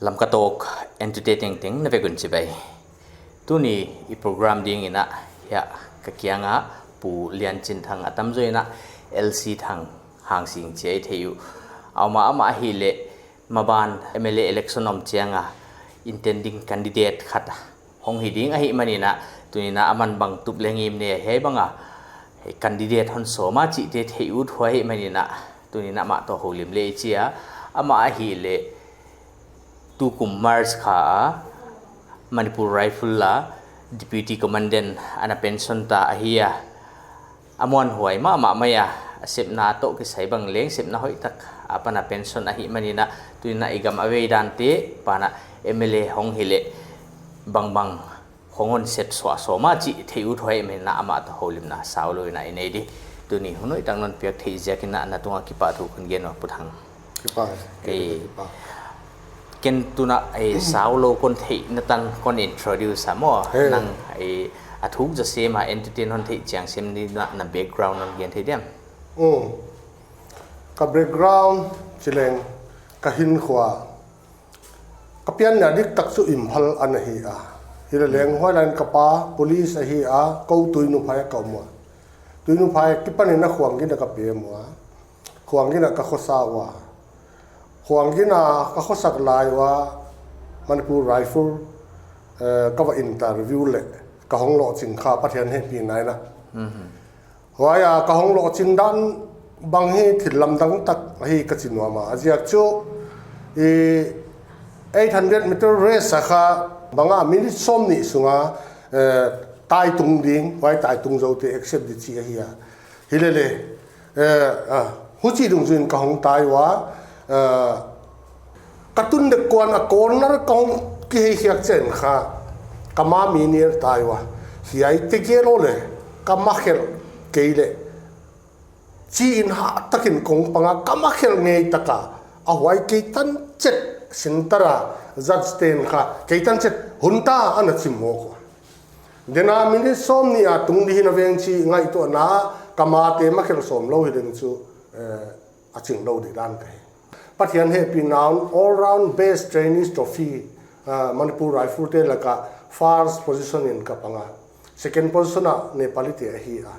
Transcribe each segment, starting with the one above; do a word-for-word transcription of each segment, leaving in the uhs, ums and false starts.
Lamka Talk entute tengteng na vek un chibai. Tuni i program ding in a, hiai ka kiang a Pu Lianchinthang a tamzaw in a, L C Thang Hangsing chi a i thei uh. Amah, amah ahihleh maban M L A election om chiang a intending candidate khat hong hi ding ahihmanin a, tuni in a aman bang tup leh ngim nei hiai bang a candidate hon sawm a chihte theih ut huai ahihmanin a, tuni in a amah toh houlim leh i chi a. Amah ahihleh tukum March kha a Manipur Rifle a Deputy Commandant ana pension ta ahi a. A muanhuai mahmah mai a, a sepna toh kisai bang leng sepna hoihtak apan a pension ahihmanin a, tuni in a i gam a vei dante apan a M L A hong hileh bangbang hong hon sep suah sawm a chih theih ut huai ahihmanin a, amah toh houlimna saulou in a i nei di. Tuni hun hoihtak non piak theih ziakin a, na tung a kipahthu kon gen ua Pu Thang. Kipak. Ei. Kipak. Ken tun a, ei, saulou kon theihna tan kon introduce a maw. He. Nang, ei, a thuk zaw sem a, entertain hon theih chiang sem ni na, na background non gen thei diam? Mm. Ka background chi leng ka hinkhua, ka pianna diktak chu Imphal ana hi a. Hileleng huai lai in ka pa police ahi a, kou Tuinu Phai a ka om ua. Tuinu Phai akipan in a Khuang Gin a ka pem ua. Khuang Gin a ka khosa ua. Khuang Gin a ka khosak lai ua, Manipur Rifle, eh, ka va interview leh ka hong lohching kha Pathian hehpihna in a. Mhm. Huai a ka hong lohching dan bang hi thil lamdang tak ahi ka chi nuam a. A ziak chu, i, eight hundred meter race a kha bang a minute sawmnih sung a, eh, tai tung ding, huai tai tung zoute accept di chih ahi a. Hilele, eh, ah, huchi dungzui in ka hong tai ua, eh, ka tun dek kuan a corner ka hong kihei khiak chiang kha, ka ma mi ner tai ua. Hiai te gel lou leh, ka ma khelh kei leh. Chi in hah takin kong pang a, ka ma khelh ngei tak a. A huai kei tan chet centre a, judge ten kha, kei tan chet hun ta ana chim mawk ua. Den a minute sawmnih a tung di hi na veng chih ngaihtuahna, ka mate ma khelh sawm lou hi ding chu, eh, a ching lou di dan ka hi. Pathian hehpihna in all round best trainees trophy, ah, Manipur Rifle te lak a first position in ka pang a. Second position a Nepali te ahi a.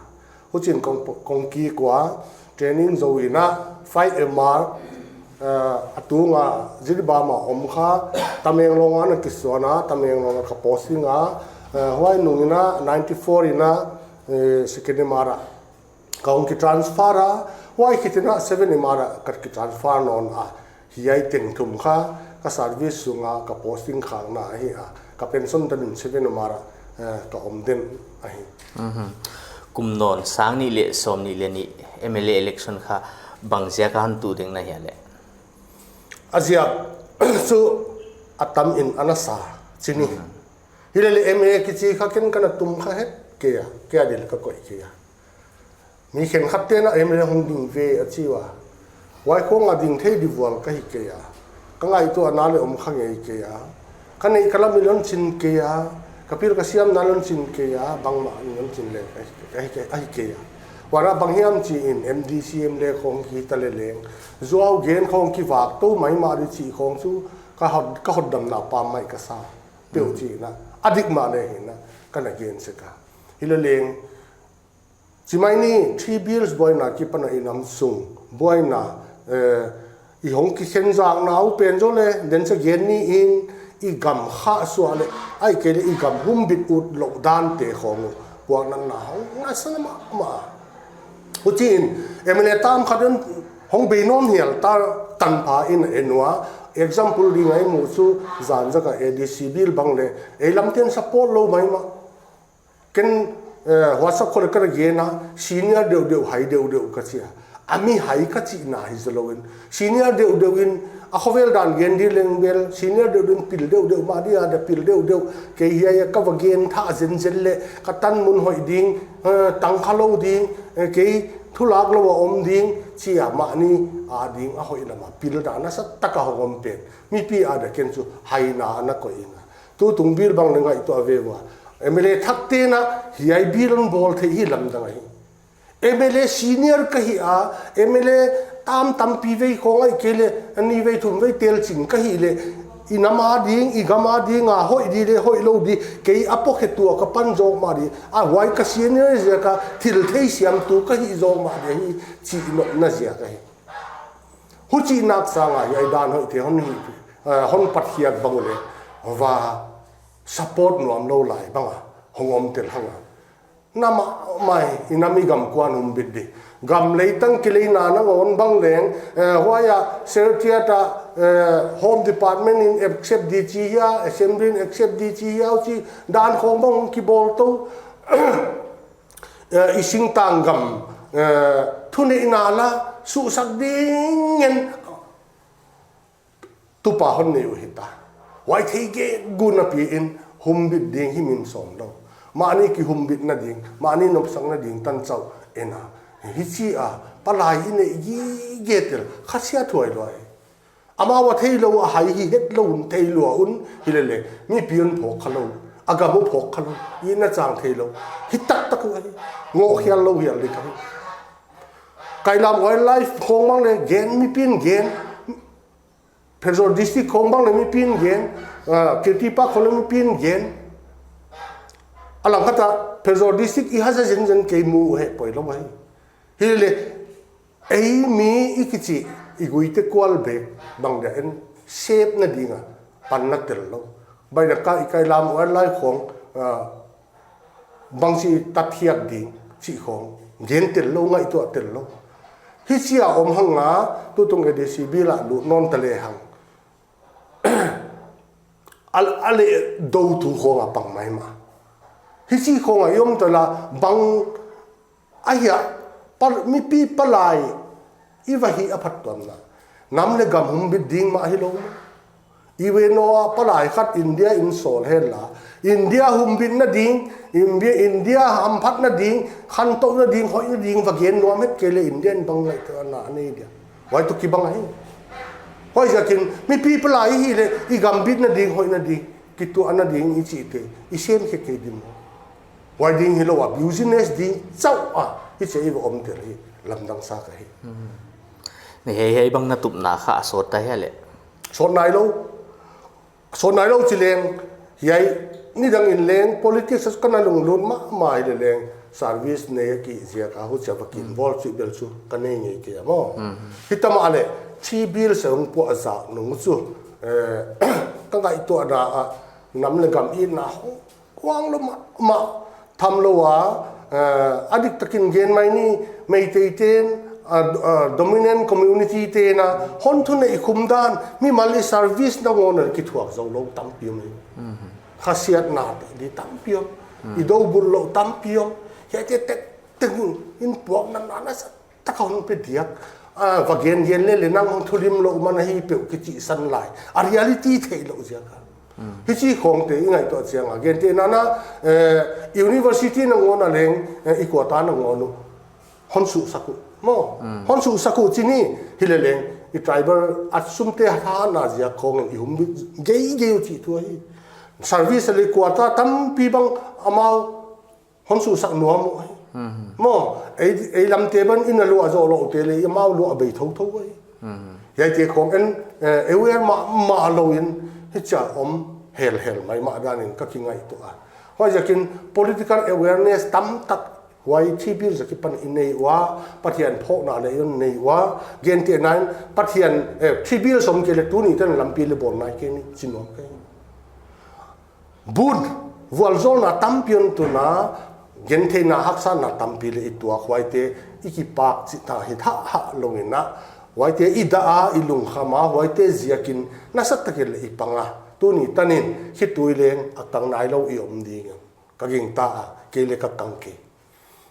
Huchi in kong, kong kik ua, training zou in a five M R, ah, a tung a Jiribam a om kha, Tamenglong a na kisuan a, Tamenglong a ka posting a, ah, huai nung in a ninety-four in a, eh, second M R a ka hong ki transfer a, huai khit in a seven M R a ka ki transfer nawn a, hiai teng thum kha ka service sung a ka posting khakna ahi a, ka pension tan in seven M R a, eh, ka om den ahi. Mhm. Kum nawn sang nih leh sawmnih leh nih M L A election kha bang ziak a hon tuh ding na hia leh? A ziak chu a tam in ana sa chi ni. Mhm. Hilele M L A kichi kha ken ka na tum kha het kei a, kei a ding ka koih kei a. Mi khenkhat ten a M L A hong ding ve a chi ua. Huai khong a ding thei di vual ka hi kei a. Ka ngaihtuahna leh om kha ngei kei a. Ka neih ka lam in lon chin kei a. Ka pil ka siamna lon chin kei a. Bangmah in lon chin leng ka hi, ka hi, ka hi kei a. Huan a bang hiam chi in M D C M L A khong ki ta leleng. Zuau gen khong kivak tou maimah di chih khong chu ka hot, ka hotdamna pam mai ka sa. Peuh chi in a. A dik mah leh hi in a. Ka na gen sek a. Hileleng. Chi mai ni, three bills buaina kipan a i nam sung buaina, eh, i hong kikhen zakna uh pen zaw leh, den cha gen ni in i gam khah suah leh, ahihkeileh i gam humbit ut louh dante khong uh, puaknatna hong nasa mahmah. Huchi in, M L A tam khat in hong bei nawn hial ta tanpha in en ua, example ding a i muh chu zan zak a A D C bill bang leh, ei lam ten support lou maimah. Ken, eh, WhatsApp khong leh ka na gen a, senior deuhdeuh, hai deuhdeuh ka chi a. A mi hai ka chihna hi zaw lou in. Senior deuhdeuh in, a khovel dan gen di leng bel, senior deuhdeuh in pil deuhdeuh mah di a, da pil deuhdeuh. Kei hiai a ka va gen thah zenzen leh, ka tan mun hoih ding, eh, tangkha lou ding, eh, kei thu lak lou a om ding, chi a mahni a ding a hoih lam a pil dan a sa tak a hong om pen. Mipi a da ken chu haina ana koih in a. Tutung bill bang na ngaihtuah ve ua. M L A thak ten a hiai bill hon bawl theih hi lamdang ahi. M L A senior ka hi a, M L A tam tampi vei khong ahihkeileh, a ni vei thum vei tel ching ka hih leh, I nam a ding, i gam a ding a hoih di leh hoihlou di, kei a pawtkhetu a ka pan zawk mah di, a huai ka senior ziak a thil theisiamtu ka hih zawk mah di hi chih nopna ziak ahi. Huchih nak sang a hiai dan hoihte hon hi, eh, hon patkhiak bang uleh va support nuam lou lai bang a hong om tel hang a. Na mahmah i nam i gam kuan humbit di. Gam leitang kileina nangawn bang leng, eh, huai a Secretariat a, eh, Home Department in accept di chi hia, Assembly in accept di chi hia, huchi dan khong bang kibawl tou. Eh, i singtang gam, eh, thuneihna la suhsak ding ngen tupa hon nei uh hita. Huai theih gegu napi in humbit ding hi min sawm lou. Mahni kihumbitna ding, mahni nopsakna ding tan chauh en a. Hichi a palai i neih gige tel, khasiat huai lua hi. Amau a theilou a hai hi hetlou un, theilou un, hilele mipi un phawk khalou, a gam uh phawk khalou, i na chang theilou. Hi taktak uh ahi. Ngoh hial lou hial di ka hi. Kailam Wildlife khong bang leh gen, mipi'n gen. Pherzawl District khong bang leh mipi'n gen, ah, Kirti Park khong leh mipi'n gen. A lang khat a Pherzawl District i haza zenzen kei mu uh heh poilou ahi. Hilele, ei mi i kichi, i guite kual bek bang dia en sepna ding a panna tel lou. Baina ka i Kailam Wildlife khong, ah, bangchi tatkhiak ding chih khong gen tel lou, ngaihtuah tel lou. Hichi a om hang a, tutung A D C Bill a lut nawn ta lehang, a, a leh dou tu khong a pang maimah. Hichi khong a i om ta la bang ahia, pa, mipi palai i va hih a phattuamna. Nam leh gam humbit ding mah hilou. I ve nawn a palai khat India in sawl hen la, India humbitna ding, India, India hamphatna ding, khantouhna ding, hoihna ding va gen nuam het kei leh India in bang ngaihtuahna a nei dia. Huai toh kibang ahi. Huaiziakin mipi palai i hih leh i gam bitna ding, hoihna ding, kituahna ding i chihte i sem khe kei di maw. Huai ding hilou a business ding chauh a hichi a i va om tel hi lamdang sa ka hi. Ni hei hei bang na tupna kha a sawt ta hia leh? Sawt nailou. Sawt nailou chi leng, hiai nidang in leng politics a ka na lunglut mahmah hileleng, service nei a ki ziak a huchi a va ki involve chih bel chu ka nei ngei kei a maw. Hitam a leh, chi bill se hong puah a zak nung chu, eh, ka ngaihtuahna a nam leh gam itna hong kuang lou mahmah tham lou a, eh, a diktakin gen mai ni, Meitei ten, ah, ah, dominant community ten a hon thuneih khum dan, mimal i service nangawn a kithuak zou lou tampi om hi. Khasiatna di tampi om, i dou bul lou tampi om, hiaite tengteng in puakna nasa taka hon pe diak. Ah, va gen gen lele nang hon thulim lou man ahi peuh kichihsan lai. A reality theih lou ziak a. Hichi khongte i ngaihtuah chiang a. Gente nana, eh, university nangawn a leng, eh, i quota nangawn uh hon suhsak uh. Maw, hon suhsak uh chi ni hileleng, i tribal a sumte hatna ziak khong in i humbit geigei uh chih thu ahi. Service leh quota tampi bang amau hon suhsak nuam uh ahi. Maw, ei, ei lamte ban in a luah zou lou te leh amau luah bei thouthou ahi. Hiaite khong en, eh, aware mahmah lou in hichi a om helhel maimah dan in ka kingaihtuah a. Huaiziakin political awareness tamtak huai Three Bills a kipan i nei ua, Pathian phawkna leh i nei ua, gentehna in Pathian, eh, Three Bills om kei leh tuni tan lampi leh bawl nai kei ni chi nuam ka hi. Bun, vualzawlna tampi hon tun a, gentheihna haksatna tampi leh i tuak, huaite i kipak chih ta hi thah hah lou in a, huaite i dah a, i lungkham a, huaite ziakin nasa takin leh i pang a. Tuni tan in khitui leng a tang nailou i om ding a ka gingta a, kei leh ka tang kei.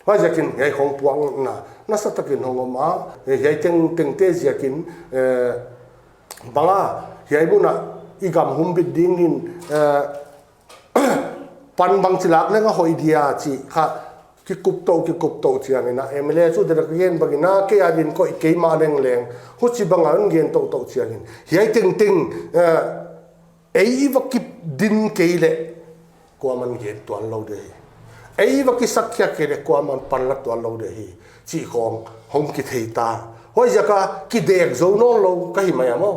Huaiziakin hiai khong puakna nasa takin hong om a, eh, hiai tengtengte ziakin, eh, bang a, hiai mun a i gam humbit ding in, eh, pan bangchi lak leng a hoih dia chih kha kikup tou, kikup tou chiang in a, M L A chu dena ka gen bang in a, kei a din koih keimah leng leng, huchi bang a hon gen toutou chiang in. Hiai tengteng, eh, ei i va kip din kei leh kuaman gen tuan lou di hi. Ei i va kisak khiak kei leh kuaman pan la tuan lou di hi. Chih khong hong kithei ta. Huaiziak a kidek zou nawn lou ka hi mai a maw.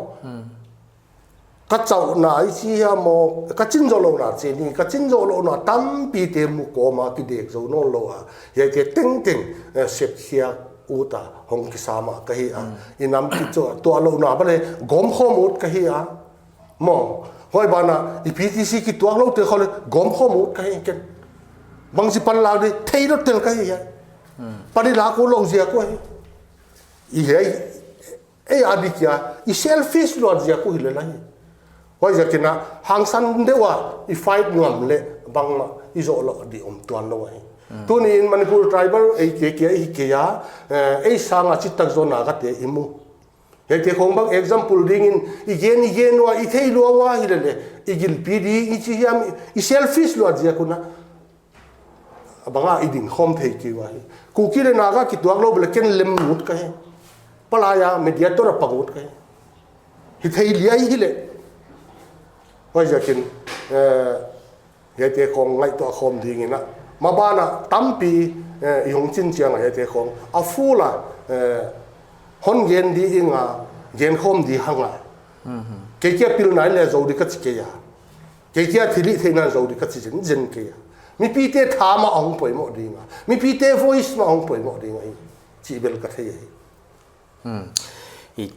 ka chauhna i chi hiam maw, ka chin zou louhna chi ni, ka chin zou louhna tampite mu kawm a kidek zou nawn lou a, hiaite tengteng, eh, sepkhiak ut a hong kisam a ka hi a. I nam kichua tuah louhna bang leh gawm khawm ut ka hi a. Maw, huai ban ah i P T C kituak loute khawng leh gawm khawm ut ka hi ken. Bangchi pan lak di thei lou tel ka hi a. Pan i lak ut lou ziak uh ahi. I hiai, ei a dik a, i selfish luat ziak uh hi lel ahi. Huaiziakin a, hangsan deuh a i fight ngam leh bangmah i zoh lou di om tuan lou ahi. Tuni in Manipur tribal ei ke kia i hi kei a, eh, ei sang a chihtak zaw Naga te i mu. Hiaite khawng bang example dingin i gen i gen ua, i thei lua ua hi lele, i gilpi di i chi hiam, i selfish luat ziak un a. Bang a i ding khawm thei kei ua hi. Kuki leh Naga kituak lou bang leh ken lem ut ka hi. Palai a mediator a pang ut ka hi. Hi thei liai hi leh. Huaiziakin, eh, hiaite khawng ngaihtuah khawm dingin a. Maban ah tampi, eh, i hong chin chiang a hiaite khawng a full a, eh, hon gen di ing a, gen khawm di hang a. Kei kia pilna in leh zou di ka chi kei a. Kei kia thilhihtheihna zou di ka chi zenzen kei a. Mipite tha mah a hong poimoh ding a. Mipite voice mah a hong poimoh ding a hi. Chih bel ka thei ahi. Hmm. I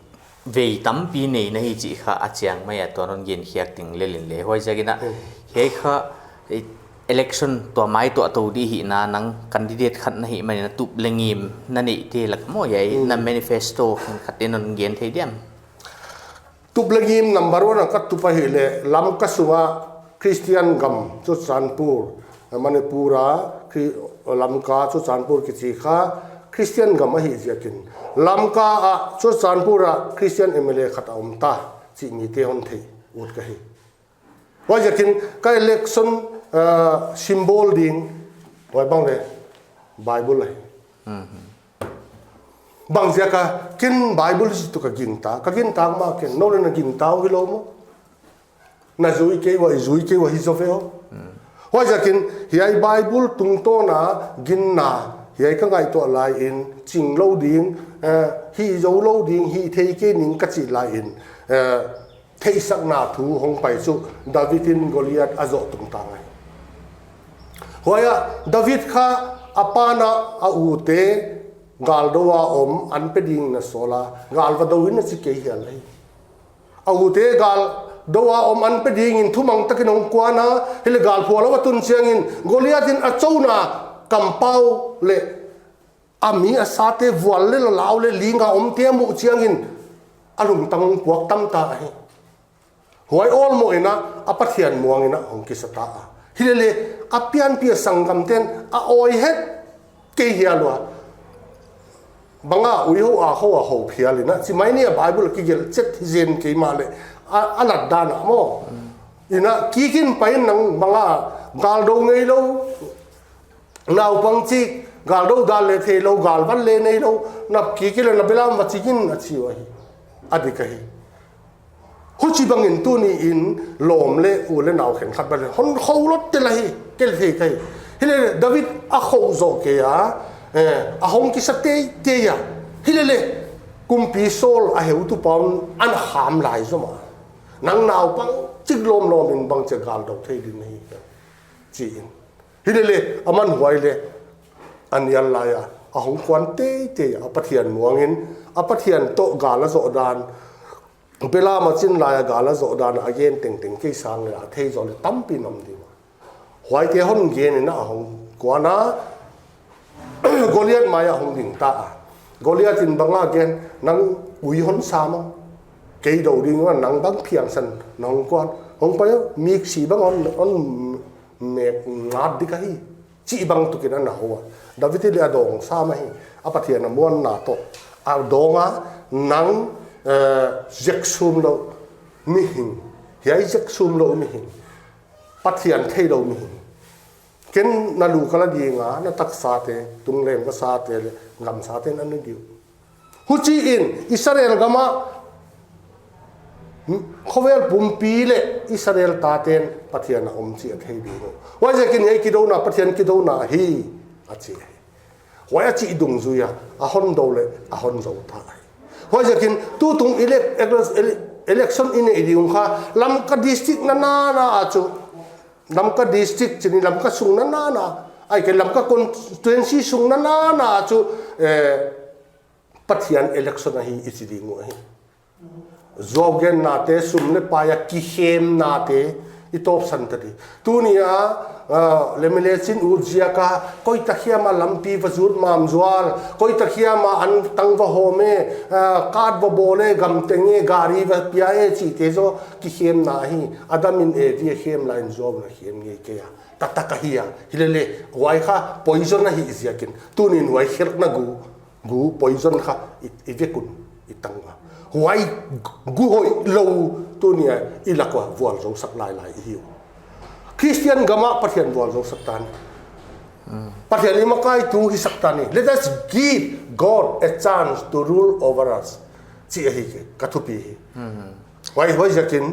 vei tampi nei na hi chih kha a chiang mai a, tua non gen khiak ting lel in leh. Huaiziakin a, hiai kha, i election tua mai tua tou di hi na, nang candidate khat na hi mai na, tup leh ngim na neihte lak maw hiai, na manifesto khat te non gen thei diam? Tup leh ngim number one a ka tup ahi leh, Lamka sunga Christian gam Churachandpur, Manipur a, Chri-, Lamka Churachandpur kichi kha Christian gam ahi ziakin, Lamka a Churachandpur a Christian M L A khat a om ta chih mite hon thei ut ka hi. Huaiziakin ka election, ah, symbol ding, huai bang leh Bible ahi. Bangziak a ken Bible hi tu ka gingta, ka gingta mah ken, nou leh na gingta uh hi lou maw. Na zui kei ua, i zui kei ua hi zaw ve aw. Huaiziakin hiai Bible tungtawn a ginna, hiai ka ngaihtuah lai in, ching lou ding, eh, hih zou lou ding, hih thei kei ning ka chih lai in, eh, theihsakna thu hong pai chu David in Goliath a zoh tungtang ahi. Huai ah David kha a pa'n a ute galdou a om an pe ding na sawl a, gal va dou in a chi kei hial ahi. A ute galdou a om an pe dingin thumang takin hong kuan a, hileh gal phual a va tun chiangin Goliath in a chouna kampau leh a mi a sate vual leh lalau leh ling a omte a muh chiangin a lungtang hong puak tam ta ahi. Huai awlmoh in a, a Pathian muang in a hong kisa ta a. Hilele a pianpih a sanggamte'n a awi het kei hial ua. Bang a ui ho a ho a ho phial in a, chi mai ni a Bible kigelh chet hi zen kei mahleh a, a lat dan a maw. In a kik in pai in nang bang a galdou ngei lou, naupang chik, galdou dan leh theilou, galvan leh neilou, nap kik in leh na belam va ching in a chi uh ahi. A dik ahi. Huchibangin tuni in lawm leh u leh nau khenkhat bang leh hon khou lou tel ahi, kei leh thei ka hi. Hilele David a khou zoh kei a, eh, a hong kisa teitei a. Hilele kumpi Saul a heutupa un ana kham lai zom a. Nang naupang chik lawmlawm in bangchi a galdou thei ding na hi, chi in. Hilele aman huai leh a nial lai a, a hong kuan teitei a, Pathian muang in, a Pathian toh gal a zoh dan, belam a chin lai a gal a zoh dan a gen tengteng kei sang leh a thei zoh leh tampi in om ding. Huaite hon gen in a hong kuan a, Goliath mai a hong ding ta a. Goliath in bang a gen, nang ui hon sam a, kei dou ding a nang bang phiangsan na hong kuan, hong pai aw, miksi bang hon, hon mek ngat dik ahi, chih bang tuk in ana hou a. David in leh a dawng sam ahi, a Pathian a muanna toh a dawng a, nang, eh, zeksum lou mihing, hiai zeksum lou mihing, Pathian theilou mihing, ken na lu ka la ding a, na taksate, tunglam ka sate leh gamsate na ni diu. Huchiin Israel gam a khovel pumpi leh Israel tate'n Pathian a om chih a thei ding uh. Huaiziakin hiai kidouna, Pathian kidouna ahi, a chi ahi. Huai a chih dungzui a, a hon dou leh a hon zou ta ahi. Huaiziakin tutung elec-, elec-, Election i neih ding kha Lamka district na na na a chu, Lamka district chih ni, Lamka sung na na na, ahihkeileh Lamka constituency sung na na na a chu, eh, Pathian election ahi i chi ding uh ahi. Zuau genna te, sum leh pai a kikhemna te i tawpsan ta di. Tuni a, ah, lem leh chin ut ziak a, koi tak hiam a lampi va zut mam zual, koi tak hiam a an tang va hawm e, ah, card va bawl e, gam teng e, gari va pia e, chihte zaw kikhemna ahi. Adam in Evi a khem lai in zuau in a khem ngei kei a. Taktak ahi a. Hilele, huai kha poison ahi ziakin. Tuni'n huai khelhna gu, gu poison kha i, i vek un i tang a. Huai gu hoihlou tuni a i lak ua vualzou sak lailai i hi uh. Christian gam ah Pathian vualzou sak ta ni. Pathian i makaitu hi sak ta ni. Let us give God a chance to rule over us. Chih ahi kei, ka thupi hi. Huai, huai ziakin,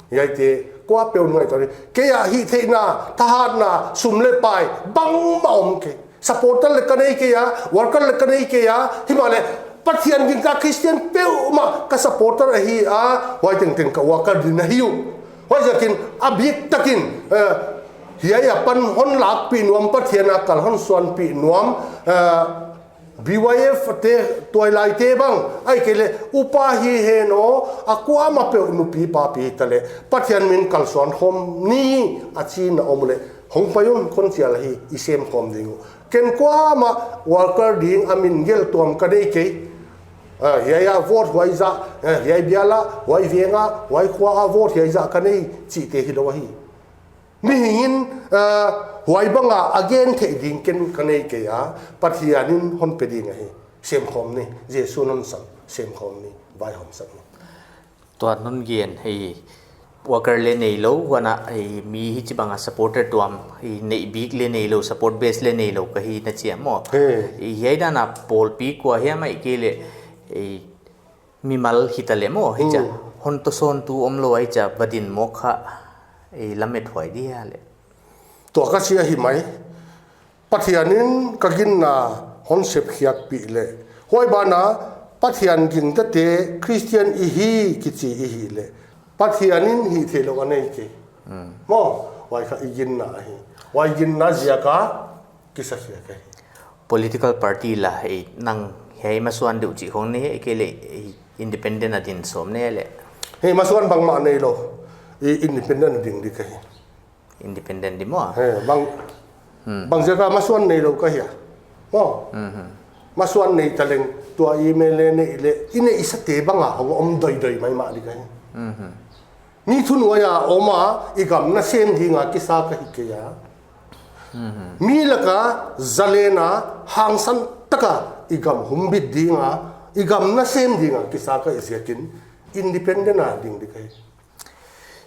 hiaite, kuapeuh in ngaihtuah ni. Kei a hihtheihna, thahatna, sum leh pai, bangmah om kei. Supporter leng ka nei kei a, worker leng ka nei kei a, himahleh Pathian gingta Christian peuhmah ka supporter ahi a, huai tengteng ka worker din ahi uh. Huai ziakin, a biktakin, eh, hiai apan hon lakpih nuam, Pathian a kal hon suanpih nuam, eh, B Y F te, tuailaite bang, ahihkeileh upa hi hen aw, a kuamah peuh nupi papi taleh Pathian min kalsuan khawm ni a chihna om leh, hong pai un, kon chial hi, i sem khawm ding uh. Ken kuamah worker ding a min gelh tuam ka nei kei. Ah, hiai a vote huai zah, eh, hiai bial a, huai veng a, huai khua a vote hiai zah ka nei chihte hilou ahi. Mihing in, ah, huai bang a a gen theih ding ken ka nei kei a, Pathian in hon pe ding ahi. Sem khawm ni, Jesu'n hon sam, sem khawm ni, vaihawm sak ni. Tua non gen, hei, worker leng neilou, huan a, hei, mi hichibang a supporter tuam, hei, neih bik leng neilou, support base leng neilou ka hi na chi a maw. He. Hei, hiai dan a pawlpi kua hiam ahihkeileh, hei, mimal hita leh maw, hichia. Hmm. Hon tawsawntu omlou a hichia va din mawk kha, hei, lamet huai dia leh. Tua ka chi ahi mai. Pathian in ka ginna hon sepkhiatpih leh, huai ban a Pathian gingtate Christian i hi kichi i hih leh, Pathian in hihtheihlouh a nei kei. Hmm. Maw, huai kha i ginna ahi. Huai ginna ziak a kisakhiak ahi. Political party la, hei, nang hiai masuan deuh chih khong nei, ahihkeileh, hei, independent a din sawm nei leh. Hei, masuan bangmah neilou. I independent a ding di ka hi. Independent di maw? He, bang, hmm, bang ziak a masuan neilou ka hia. Maw? Mhm. Masuan nei taleng tua M L A neih leh, i neihsate bang a hong om doidoi maimah di ka hi. Mhm. Mi thunuai a om a, i gam nasem ding a kisa ka hi kei a. Mhm. Mi lak a zalen a, hangsan tak a i gam humbit ding a, i gam nasem ding a kisa ka hi ziakin, independent a ding di ka hi.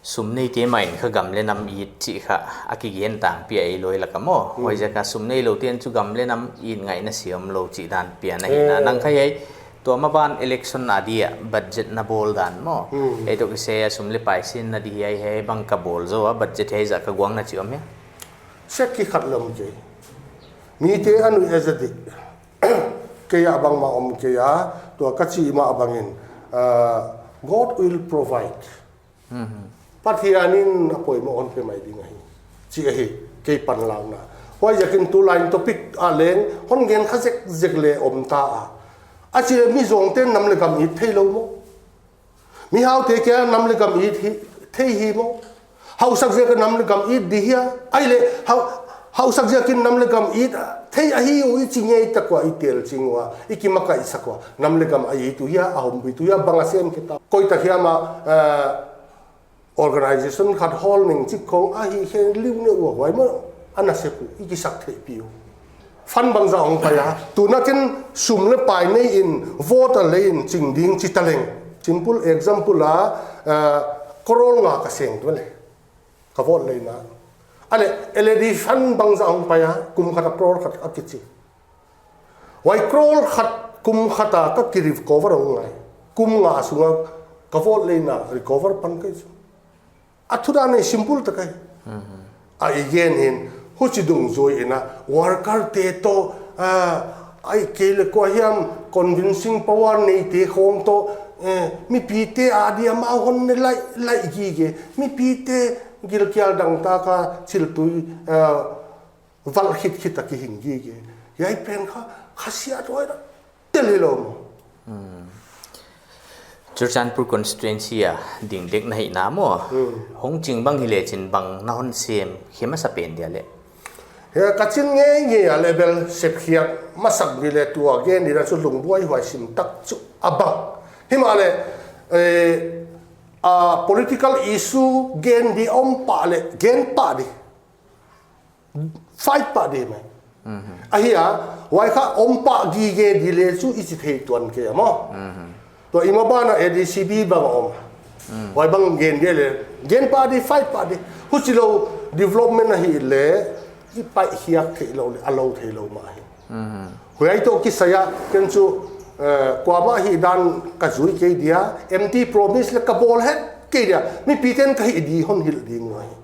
Sum neite mah in kha gam leh nam it chih kha a kigen tangpi a, ei loi lak a maw. Hmm. Huaiziak a sum neilouten chu gam leh nam it ngaihna siam lou chih dan pian ahi na. Eh. Nang kha hiai, tua maban election a dia budget na bawl dan maw. Hmm. Ei toh kisai a sum leh pai sinna di hiai, hiai bang ka bawl zaw a, budget hiai zah ka guang na chih om hia? Sek kikhat lou kei. Mite a nuih a za di. Kei a bangmah om kei a, tua ka chih mah bangin, ah, God will provide. Mhm. Pathian in a poimoh hon pe mai ding ahi. Chih ahi, kei panlakna. Huaiziakin tulai in topic a leng, hon gen kha zekzek leh om ta a. A chih leh mi zawngte'n nam leh gam it theilou maw. Mihaute kia nam leh gam it hi, thei hi maw. Hausak ziak a nam leh gam it di hia. Ahihleh, hau, hausak ziakin nam leh gam it, thei ahi uh i chi ngei tak ua i telching ua, i kimakaihsak ua. Nam leh gam a it uh hia, a humbit uh hia, bang a sem kei ta. Koi tak hiam a, eh, organization khat hawl ning chik khong ahi khe liu ne ua huai maw, a nasep uh, i kisak theihpih uh. Fund bangzah hong pai a, tuna ken sum leh pai nei in, vote a lei in, ching ding chi taleng. Simple example a, eh, crore nga ka seng tu leh. Ka vote leina. Ahihleh, L A D fund bangzah hong pai a, kum khat a crore khat a kichi. Huai crore khat, kum khat a ka ki recover hong ngai. Kum nga sunga ka vote leina recover pan kei chu. A thu dan nei simple tak ahi. Mhm. A i gen hin, huchi dungzui in a, worker te toh, ah, ahihkeileh kua hiam convincing power neite khong toh, Eh, mipite a dia amau hon ne lai, lai gige. Mipite gilkial dangtak a chiltui, eh, valh khit khit a kihing gige. Hiai pen kha, kha sia tuai na. Tel hi lou maw. Churachandpur constituency a ding dek na hihna maw. Hong ching bang hileh chin bang na hon sem khe masa pen dia leh. He, ka chin ngeingei a leh bel sepkhiak masak di leh tua gen di na chu lungbuai huai sim tak chu a bang. Himahleh, eh, a political issue gen di om pah leh, gen pah di. Fight pah di mai. Ahia, huai kha om pah gige di leh chu i chi thei tuan kei a maw. Tua i mah banah A D C B bang om. Huai bang gen di leh, gen pah di, fight pah di. Huchilou development ahihleh, i paih khiak theilou leh, a lou theilou mah hi. Huai toh kisai a, ken chu, eh, kuamah hihdan ka zui kei dia, empty promise leh ka bawl het kei dia, mipite'n ka hih di hon hilh ding uh ahi.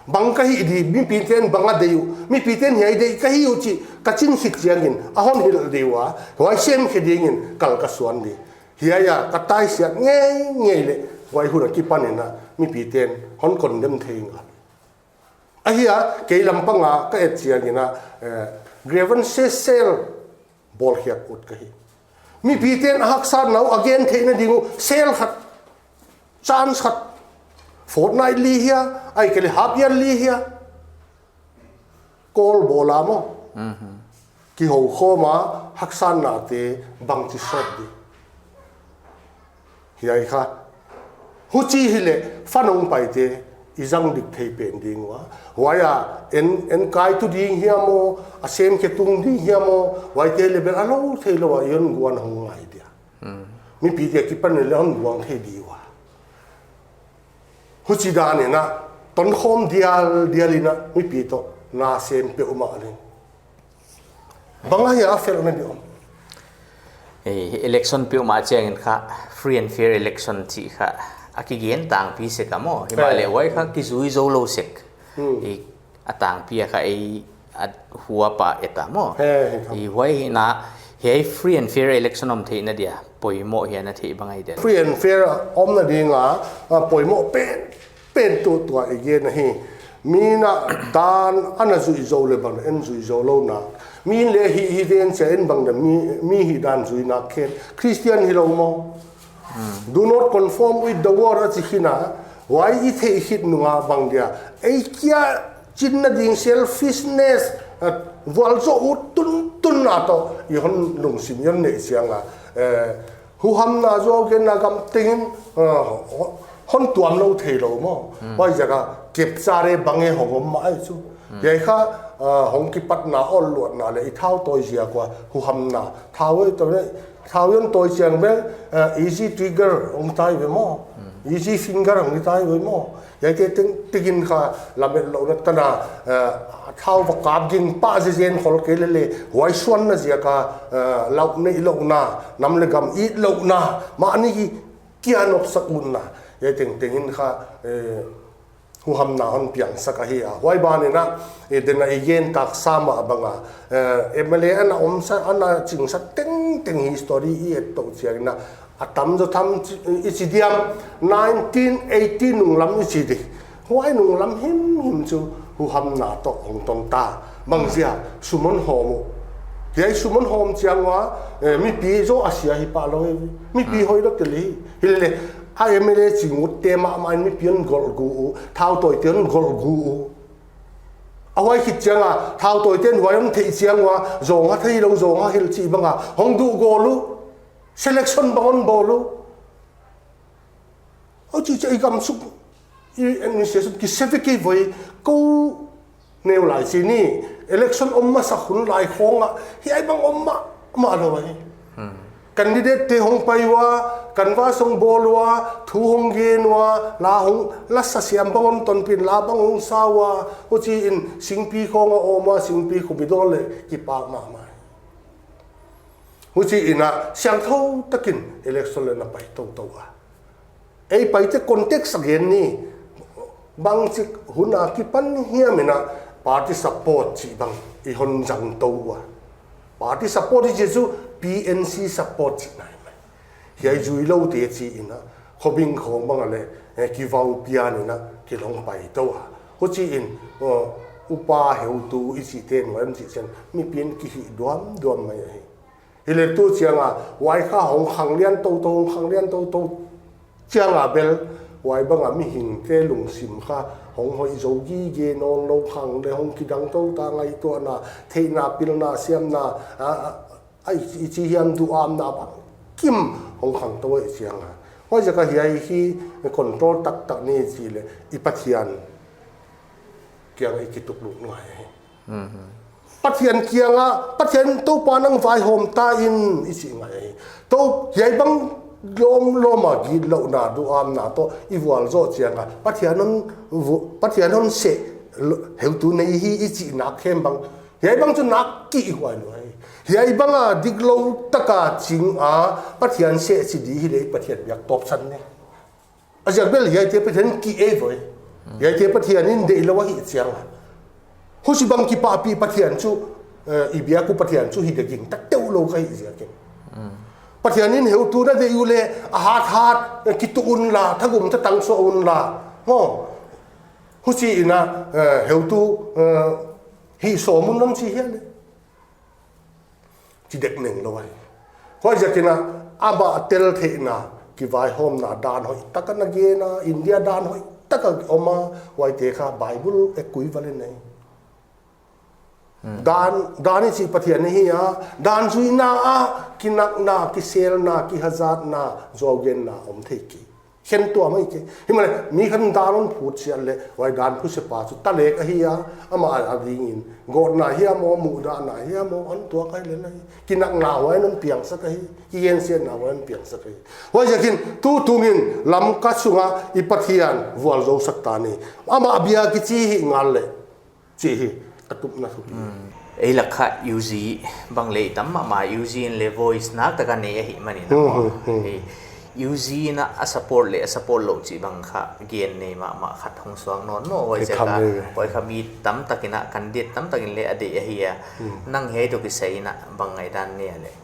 Bang ka hih di, mipite'n bang a deih uh, mipite'n hiai deih ka hi uh chih, ka chin khit chiangin, a hon hilh di ua, huai sem khe dingin, kal ka suan di. Hiai a, ka taisiat ngeingei leh, huai hun a kipan in a, mipite'n, hon condemn thei ngal. Ahia, kei lampang a, ka et chiangin a, eh, grievance cell, bawl khiak ut ka hi. Mipite'n a haksatna uh a gen theihna ding uh, cell khat, chance khat, fortnightly hia, ahihkeileh half yearly hia, call bawl a maw. Kihou khawm a, haksatnate bangchi sawt di. Hiai kha. Huchi hileh, fanong paite, i zang dik thei pen ding ua. Huai a, en, en kaitu ding hia maw, a sem khe tung ding hia maw, huaite leh bel a lou theilou a, i hon guan hong ngai dia. Mipite kipan leh hon guang thei di ua. Huchi dan in a, tonkhawm dial, dial in a, mipi toh, na sem peuhmah leng. Bang ahia a felhna di om. Eh, election peuhmah chiangin kha, free and fair election chih kha, a kigen tangpi sek a maw. Himahleh huai kha kizui zou lou sek. Eh, a tangpi a kha ei a huap a et a maw. He, he, he. Eh, huai hihna, hiai free and fair election om theihna dia, poimoh hia na theih bang ahi dia. Free and fair omna ding a, a poimoh pen, pen tuh tua i gen ahi. Mi'n a dan ana zui zou leh bang, en zui zou lou na. Mi'n leh hi, hi ven sia en bang da, mi, mi hihdan zui nak khen. Christian hilou maw. Do not conform with the world a chi khin a. Huai i theih khit nung a bang dia. Ei kia chinna ding selfishness, eh, vualzoh ut tuntun na toh. I hon lungsim i hon neih chiang a. Eh, Huhamna zuau genna gam tengin, ah, hon tuam lou theilou maw. Huaiziak a kep sa re bang e hong om mah ai chu. Hiai kha, ah, hong kipatna ol luatna leh i thau tawi ziak ua huhamna. Thau e tawi, thau hon tawi chiang bel, ah, easy trigger hong tai ve maw. Easy finger hong tai ve maw. Hiaite teng, tengin kha lamet louhna tan a, eh, thau va kap ging pah zezen khol kei leh leh, huai suanna ziak a, eh, lau neih louhna, nam leh gam it louhna, mahni kia nopsak utna. Hiai tengtengin kha, eh, huhamna hon piangsak ahi a. Huai ban in a, eh, den a i gen tak sa mah bang a, eh, M L A ana omsa, ana chingsa tengteng history i et tou chiang in a, a tam zaw tham chi, i chi diam, nineteen eighty nung lam i chi di. Huai nung lam himhim chu huhamna toh hong tong ta. Bangziak, sum hon hawm uh. Hiai sum hon hawm chiang ua, eh, mipi zaw a sia hi pah lou e. Mipi hoih lou tel hi. Hileh, a M L A ching utte mahmah in mipi hon golh gu uh. Thau tawite'n hon golh gu uh. A huai khit chiang a, thau tawite'n huai hon theih chiang ua, zong a theilou, zong a hilh chih bang a, hong duh gol uh. Selection bang hon bawl uh. Huchi chiang i gam suk, i administration kisei ve kei voi, kou neu lai chi ni, election om masa hun lai khong a, hiai bang om mahmah lou ahi. Candidate te hong pai ua, canvass hong bawl ua, thu hong gen ua, la hong, la sa siam bang hon tonpih in, la bang hong sa ua, huchiin singpi khong a om ua, singpi khum i dawn leh kipak mahmah. Huchiin a siangthou takin election leh na pai toutou a. Ei paite context a gen ni, bangchik hun a kipan hiam in a party support chih bang i hon zang tou ua. Party support i chih chu P N C support chihna ahi mai. Hiai zuiloute chi in a, khobing khawng bang a leh, eh, kivau pian in a, kilawng pai tou a. Huchiin, uh, upa heutu i chihte nuai in chih chiang, mipi'n kihih duamduam mai ahi. Hileh tu chiang a, huai kha hong khang lian toutou, hong khang lian toutou. Chiang a bel, huai bang a mihingte lungsim kha, hong hoih zou gige nawnlou khang leh hong kidang tou ta, ngaihtuahna, theihna, pilna, siamna, a, a, a, i chi hiam, duhamna bangkim hong khang tou i chiang a. Huaiziak a hiai hi control taktak ni chih leh i Pathian kiang i kitukluk nuai hi. Pathian kiang a, Pathian Toupa nang vaihawm ta in i chih ngai hi. Tou hiai bang lawmlawm a gitlouhna, duhamna toh i vualzoh chiang a, Pathian hon vu-, Pathian hon seh lo-, heutu nei hi i chih nak hem bang. Hiai bang chu nak kihhuai lua hi. Hiai bang a diklou taka ching a, Pathian seh chi di hileh Pathian biak tawpsan ne. A ziak bel hiaite Pathian ki ei voi. Hiaite Pathian in deihlou ahi chiang a. Huchibang kipahpih Pathian chu, eh, i biak uh Pathian chu hi dek in, tak teuh lou ka hi ziakin. Pathian in heutu na deih uleh, a hat hat, eh, kitu unla, thagum ta tang suah unla. Ho. Huchiin a, eh, heutu, eh, hi sawm un nang chi hial leh. Chi dek neng lou ahi. Huaiziakin a, ama tel theihna, kivaihawmna dan hoih taka na gen a, India dan hoih taka om a, huaite kha Bible equivalent nei. Dan, dan i chih Pathian ahi a, dan zuina a, kinakna, kiselna, kihazatna, zuaugenna, om thei kei. Khen tuam mai kei. Himahleh, mi khat dan hon phut chiat leh, huai dan phusepa chu talek ahi a, ama a dingin. Gawtna hiam aw, muhdahna hiam aw, hon tuak ahi leh lai. Kinakna huai in hon piangsak ahi, kigensiatna huai in hon piangsak ahi. Huaiziakin, tu tungin, Lamka sunga, i Pathian, vualzou sak ta ni. Ama biak i chi hi ngal leh. Chih hi, a tupna thupi. Ei lak kha U G bang leh tam mahmah, U G in leh voice nak taka nei ahihmanin a. Ei U G in a support leh a support lou chih bang kha gen nei mahmah khat hong suak nawn maw, huaiziak a, huai kha mi tamtakin a, candidate tamtakin leh a deih ahi a. Nang hiai toh kisai in a bang ngaihdan nei a leh.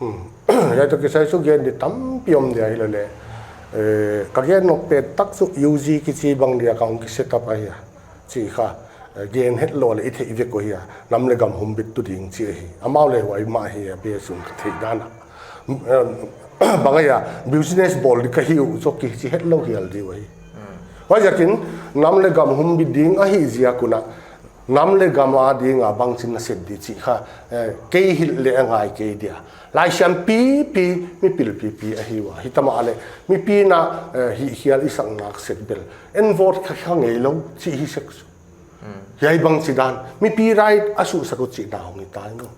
Hmm. Hiai toh kisai chu gen di tampi om dia hilele. Eh, ka gen nop pen tak chu U G kichi bang dia ka hong ki set up ahi a. Chi kha, eh, gen het lou leh i theih vek uh hia. Nam leh gam humbit tu ding chi ahi. Amau leh huai mah hi a, be sung ka theih dan a. Eh, bang ahi a, business bawl di ka hi uh chu kichi het lou hial di uh ahi. Huaiziakin, nam leh gam humbit ding ahi ziak un a, nam leh gam a dinga bangchin na set di chih kha, eh, kei hilh leh a ngai kei dia. Laisiam pipi, mipil pipi ahi ua. Hitam a leh, mipi'n a, eh, hihkhial i sak nak sek bel. En vote kha kha ngeilou, chih hi sek. Hiai bangchi dan, mipi right a suhsak uh chihna hong hi tai maw.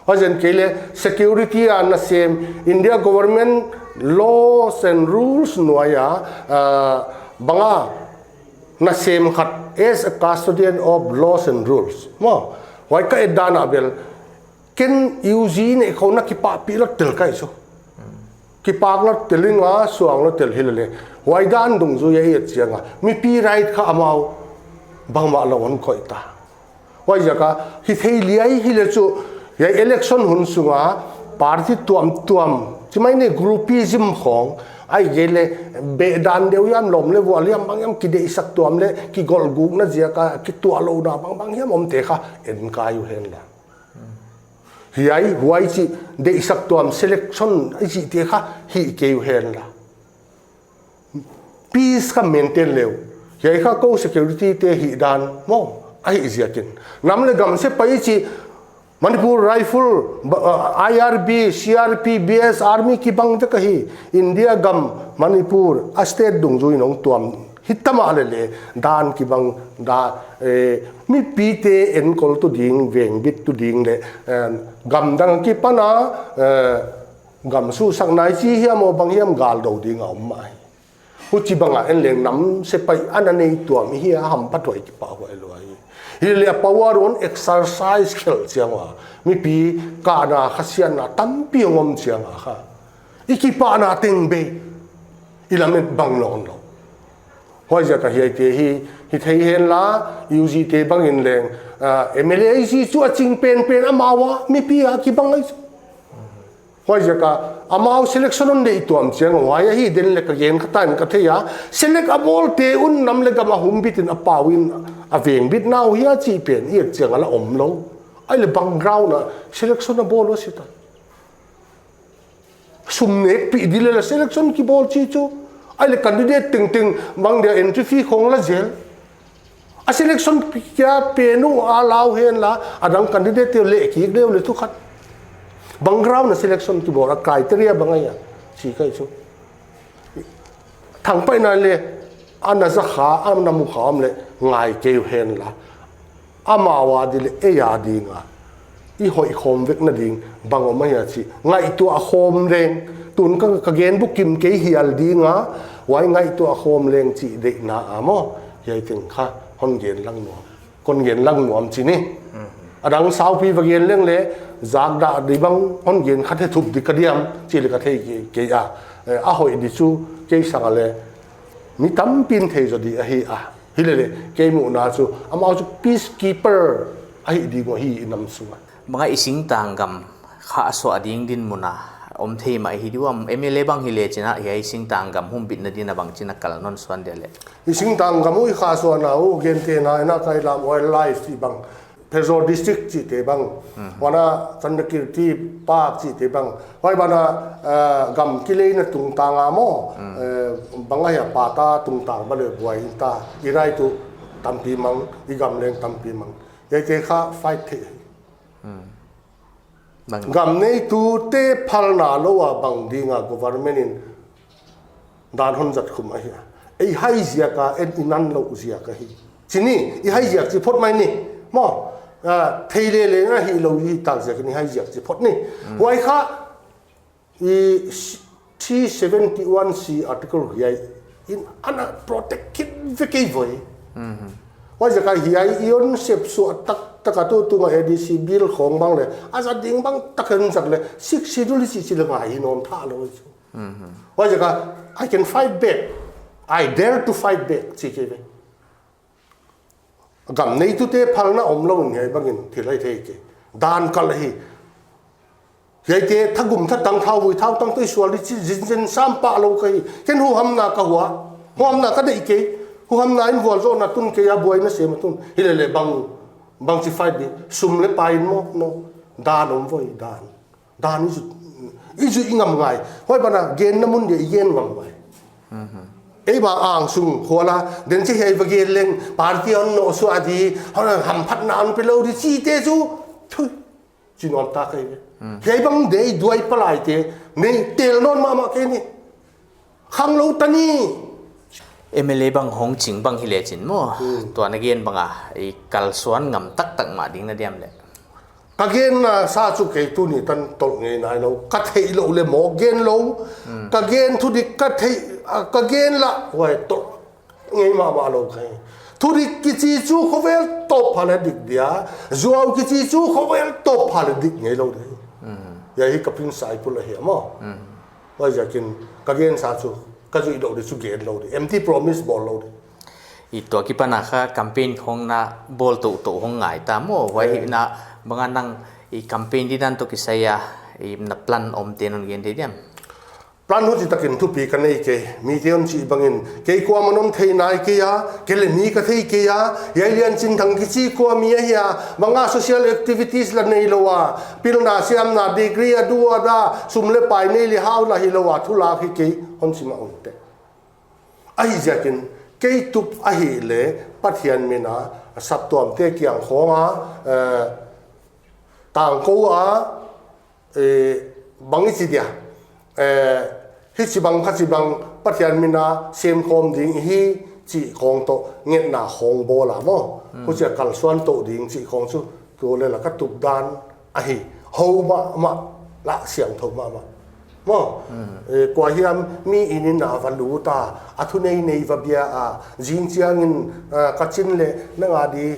Huaizen kei leh security a nasem, India government laws and rules nuai a, ah, bang a nasem khat as a custodian of laws and rules. Maw, huai ka et dan a bel, ken U G neih khawng na kipahpih lou tel ka hi chu. Kipak lou tel in a suang lou tel hilele. Huai dan dungzui a i et chiang a, mipi right kha amau bangmah lou hon koih ta. Huaiziak a, hi thei liai hileh chu, hiai election hun sunga, party tuamtuam, chi mai ni groupism khawng, ahihkeileh, beh dan deuh hiam lawm leh vual hiam bang hiam kideihsak tuam leh, kigolgukna ziak a, kituahlouhna bangbang hiam omte kha, en kai uh hen la. Hiai, huai chih, deihsak tuam selection, i chihte kha, hih kei uh hen la. Peace kha maintain leh uh. Hiai kha kou security te hih dan maw, ahih ziakin. Nam leh gam sepaih chih, Manipur Rifle, ba-, ah, I R B, C R P, B S, Army kibang vek ahi. India gam, Manipur, a state dungzui in hong tuam. Hitam a lele, dan kibang, da, eh, mipite enkol tu ding, vengbit tu ding leh, eh, gamdang kipan a, eh, gam suhsak nai chi hiam aw bang hiam gal dou ding a om mah hi. Huchibang a en leng nam sepaih a na nei tuam hi a, hamphathuai kipahhuai lua hi. Hilele a power hon exercise khelh chiang ua, mipi kahna khasiatna tampi hong om chiang a kha, i kipahna teng bei, i lamet bang nawnlou. Huaiziak a hiaite hi, hi thei hen la, U G te bangin leng, ah, M L A I C chu a ching penpen amau a, mipi a kibang ahi chu. Huaiziak a amau selection hon deih tuam chiang a, huai ahi den leh ka gen kha tan ka thei a. Select a bawlte un nam leh gam a humbit in a pau in a vengbit na uh hia chih pen i et chiang a la om lou. Ahihleh bang ground a selection a bawl uh a si ta. Sum nekpih di leh la selection kibawl chi chu. Ahihleh candidate tengteng bang dia entry fee khong la zel. A selection kia pen uh a lau hen la, a dang candidate te leh kik deuh leh thu khat. Bang ground a selection kibawl a, criteria bang ahia, chi ka hi chu. Thangpaihna leh, a na za kha, a na mu kha om leh, ngai kei uh hen la. Amau a di leh, ei a ding a. I hoih khawm vekna ding, bang om ahia chih. Ngaihtuah khawm leng, tun ka, ka gen bukim kei hial ding a, huai ngaihtuah khawm leng chih deihna a maw. Hiai teng kha, hon gen lang nuam. Kon gen lang nuam chi ni. A dang saupi va gen leng leh, zak dah di bang, hon gen kha the thup di ka diam, chih leh ka thei kei, kei a. Eh, a hoih di chu, kei sang a leh, mi tampi'n thei zaw di ahi a. Hilele, kei muhna chu, amau chu peacekeeper ahi ding uh ahi i nam sung a. Bang a i singtang gam kha a suah ding dinmun a om thei mah hi diam, M L A bang hi leh chin a, hiai singtang gam humbitna din a bang chin a kal non suan dia leh. I singtang gam uh i kha suahna uh, gentehna, ina kai lam wildlife chih bang, Pherzawl District chihte bang, huan a Chandrakirti Park chihte bang, huai ban a, eh, gam kileina tungtang a maw, eh, bang ahia patta tungtang bang leh buai in ta, i rai tuh tampi mang, i gam leng tampi mang. Hiaite kha fight theih. Bang. Gam neitute phalna lou a bang ding a government in dan hon zat khum ahia. Ei hai ziak a, en i nan lou ziak ahi. Chi ni, i hai ziak chi phot mai ni. Maw, ah, thei lele na hi lou hi tak ziak in i hai ziak chi phot ni. Huai kha, i s-, three seventy-one C article hiai in ana protect khin vek ei voi. Huai ziak a hiai i hon sep suah taktak a tu tunga A D C bill khong bang leh, a zat ding bang tak in zat leh, Sixth Schedule i chih chih leh ngai hi nawn tha lou chu. Huai ziak a, I can fight back. I dare to fight back, chi kei ve. Gam neitute phalna om lou in hiai bangin thil ahi thei kei. Dan kal ahi. Hiaite thagum thatang thauvui thautang toh i sual di chi zinzen sam pah lou ka hi. Ken huhamna ka hua. Huhamna ka deih kei. Huhamna in vualzawlna tun kei a, buaina sem a tun. Hilele bang, bang chi fight di. Sum leh pai in maw, no. Dan om voi, dan. Dan i zu, i zu i ngam ngai. Huai ban a genna mun dia i gen ngam ngai. Ei ba angsung khua la, den chi hiai va gen leng, party hon no suah di, hon hamphatna hon pe lou di chihte chu. Thui. Chi nuam ta ka hi ve. Hiai bang dei duai palaite, nei tel nawn mahmah kei ni. Khang lou ta ni. M L A bang hong ching bang hi leh chin maw. Tua na gen bang a, i kalsuan ngam taktak mah ding na diam leh. Ka genna sa chu kei tuni tan tolh ngei nai lou. Ka theih lou leh maw gen lou. Ka gen thudik ka theih, ah, ka gen lah, huai tolh ngei mahmah lou ka hi. Thudik kichi chu khovel tawp pha leh dik dia, zuau kichi chu khovel tawp pha leh dik ngei lou dia. Hiai hi ka principle ahi maw. Huaiziakin ka gensa chu ka zuih lou di chu gen lou di. Empty promise bawl lou di. I tua kipan a kha campaign khong na bawl toutou hong ngai ta maw. Huai hi na bang a nang i campaign didan toh kisai a i na plan omte non gen di diam. Plan huchi takin thupi ka nei kei, mite hon chih bangin, kei kuamah non thei nai kei a, kei leh mi ka thei kei a, hiai Lianchinthang kichi kua mi ahia, bang a social activities la nei lou a, pilna siamna degree a du a da, sum leh pai nei leh hau la hi lou a, thu lak hi kei, hon chi mah un te. Ahi ziakin, kei tup ahihleh, Pathian min a, saptuamte kiang khong a, eh, tangkou a, eh, bang i chi dia. Eh, hichibang khachibang Pathian min a semkhawm ding hi chih khong toh ngetna khong bawl a maw. Huchia kalsuan tou ding chih khong chu tu leh la ka tup dan ahi. Hou mahmah lah siangthou mahmah. Maw, eh, kua hiam mi in in a va lut a, a thunei nei va bia a, zing chiangin, ah, ka chin leh nang a di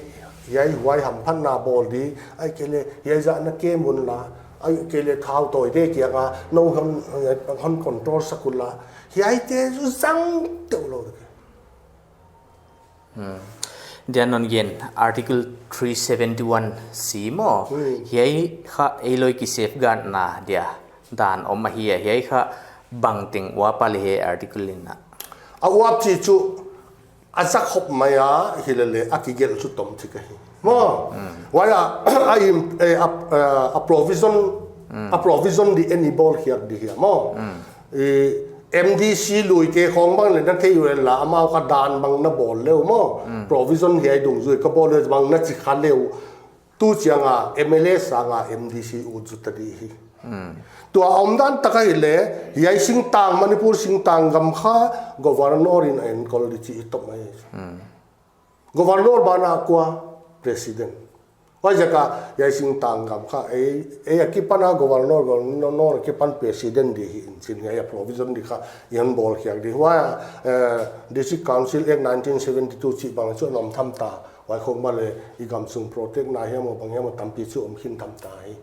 hiai huai hamphatna bawl di, ahihkeileh hiai zah na kem un la, ahihkeileh thau tawite kiang a, nou hon, hon control sak un la. Hiaite zu zang teuh lou. Dia non gen Article three seventy-one C maw. Hiai kha ei loi ki safeguard na dia. Dan om ahi a, hiai kha bangteng uap a leh hiai article in a. A uap chih chu a zak hop mai a, hilele a kigelh chu tom chik ahi. Maw. Huai a, a im, eh, a, eh, a provision, a provision di en i bawl khiak di hia maw. I M D C lui te khong bang leh na thei uh la, amau kha dan bang na bawl leh uh maw. Provision hiai dungzui ka bawl leh bang na chi kha leh uh. Tu chiang a M L A sang a M D C ut zut ta di hi. Tua omdan tak ahihleh, hiai singtang, Manipur singtang gam kha governor in a enkol di chih i tom mai. Governor banah kua? President. Huaiziak a hiai singtang gam kha, ei, ei akipan a governor, governor akipan president di hi in chin, hiai a provision di kha i hon bawl khiak di. Huai a, eh, District Council Act nineteen seventy-two chih bang chu a om tham ta. Huai khong bang leh i gamsung protect na hiam maw bang hiam maw tampi chu om khin tham ta hi.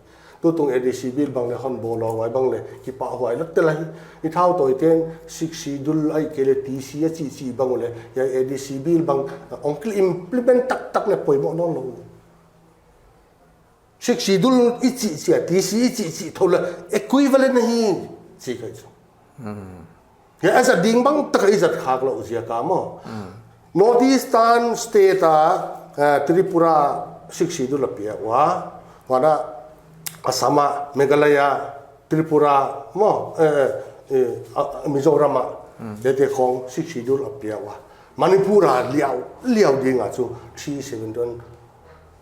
Tutung A D C Bill bang leh hon bawl a, huai bang leh kipahhuai lou tel ahi. I thau toh i ten Sixth Schedule ahihkeileh T C a chih chih bang leh, hiai A D C Bill bang, uh, ong kil implement taktak leh poimoh nawnlou. Sixth Schedule i chih chih a, T C i chih chih tho leh equivalent ahi, chih ka hi chu. Hiai a zat ding bang tak a i zat khak louh ziak a maw. North Eastern state a, eh, Tripura Sixth Schedule a piak ua. Huan a Assam a, Meghalaya, Tripura maw, eh, eh, eh, a, Mizoram a, tete khong Sixth Schedule a piak ua. Manipur a liau, liau ding a chu three seventy-one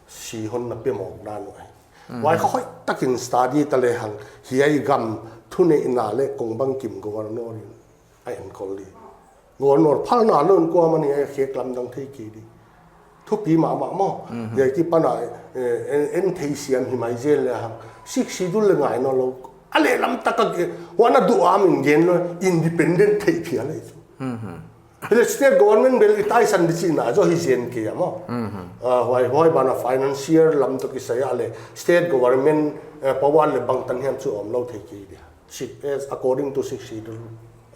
C hon na pe mawk dan uh ahi. Huai kha hoihtak in study ta lehang, hiai gam thuneihna leh kong bangkim governor in a enkol di. Governor phalna lou in kuamah in a khek lamdang thei kei di. Thupi mahmah maw. Hiai akipan a, eh, en, en theisiam hi mai zel lehang. Sixth Schedule leh ngai nawnlou. A lehlam tak a ke, huan a duam in gen lou, independent theih phial ahi chu. Hileh state government bel i taisan di chihna zaw hi zen kei a maw. Ah, huai, huai banah financial lam toh kisai a leh state government, eh, power leh bangtan hiam chu omlou thei kei di. Six, eh, according to Sixth Schedule,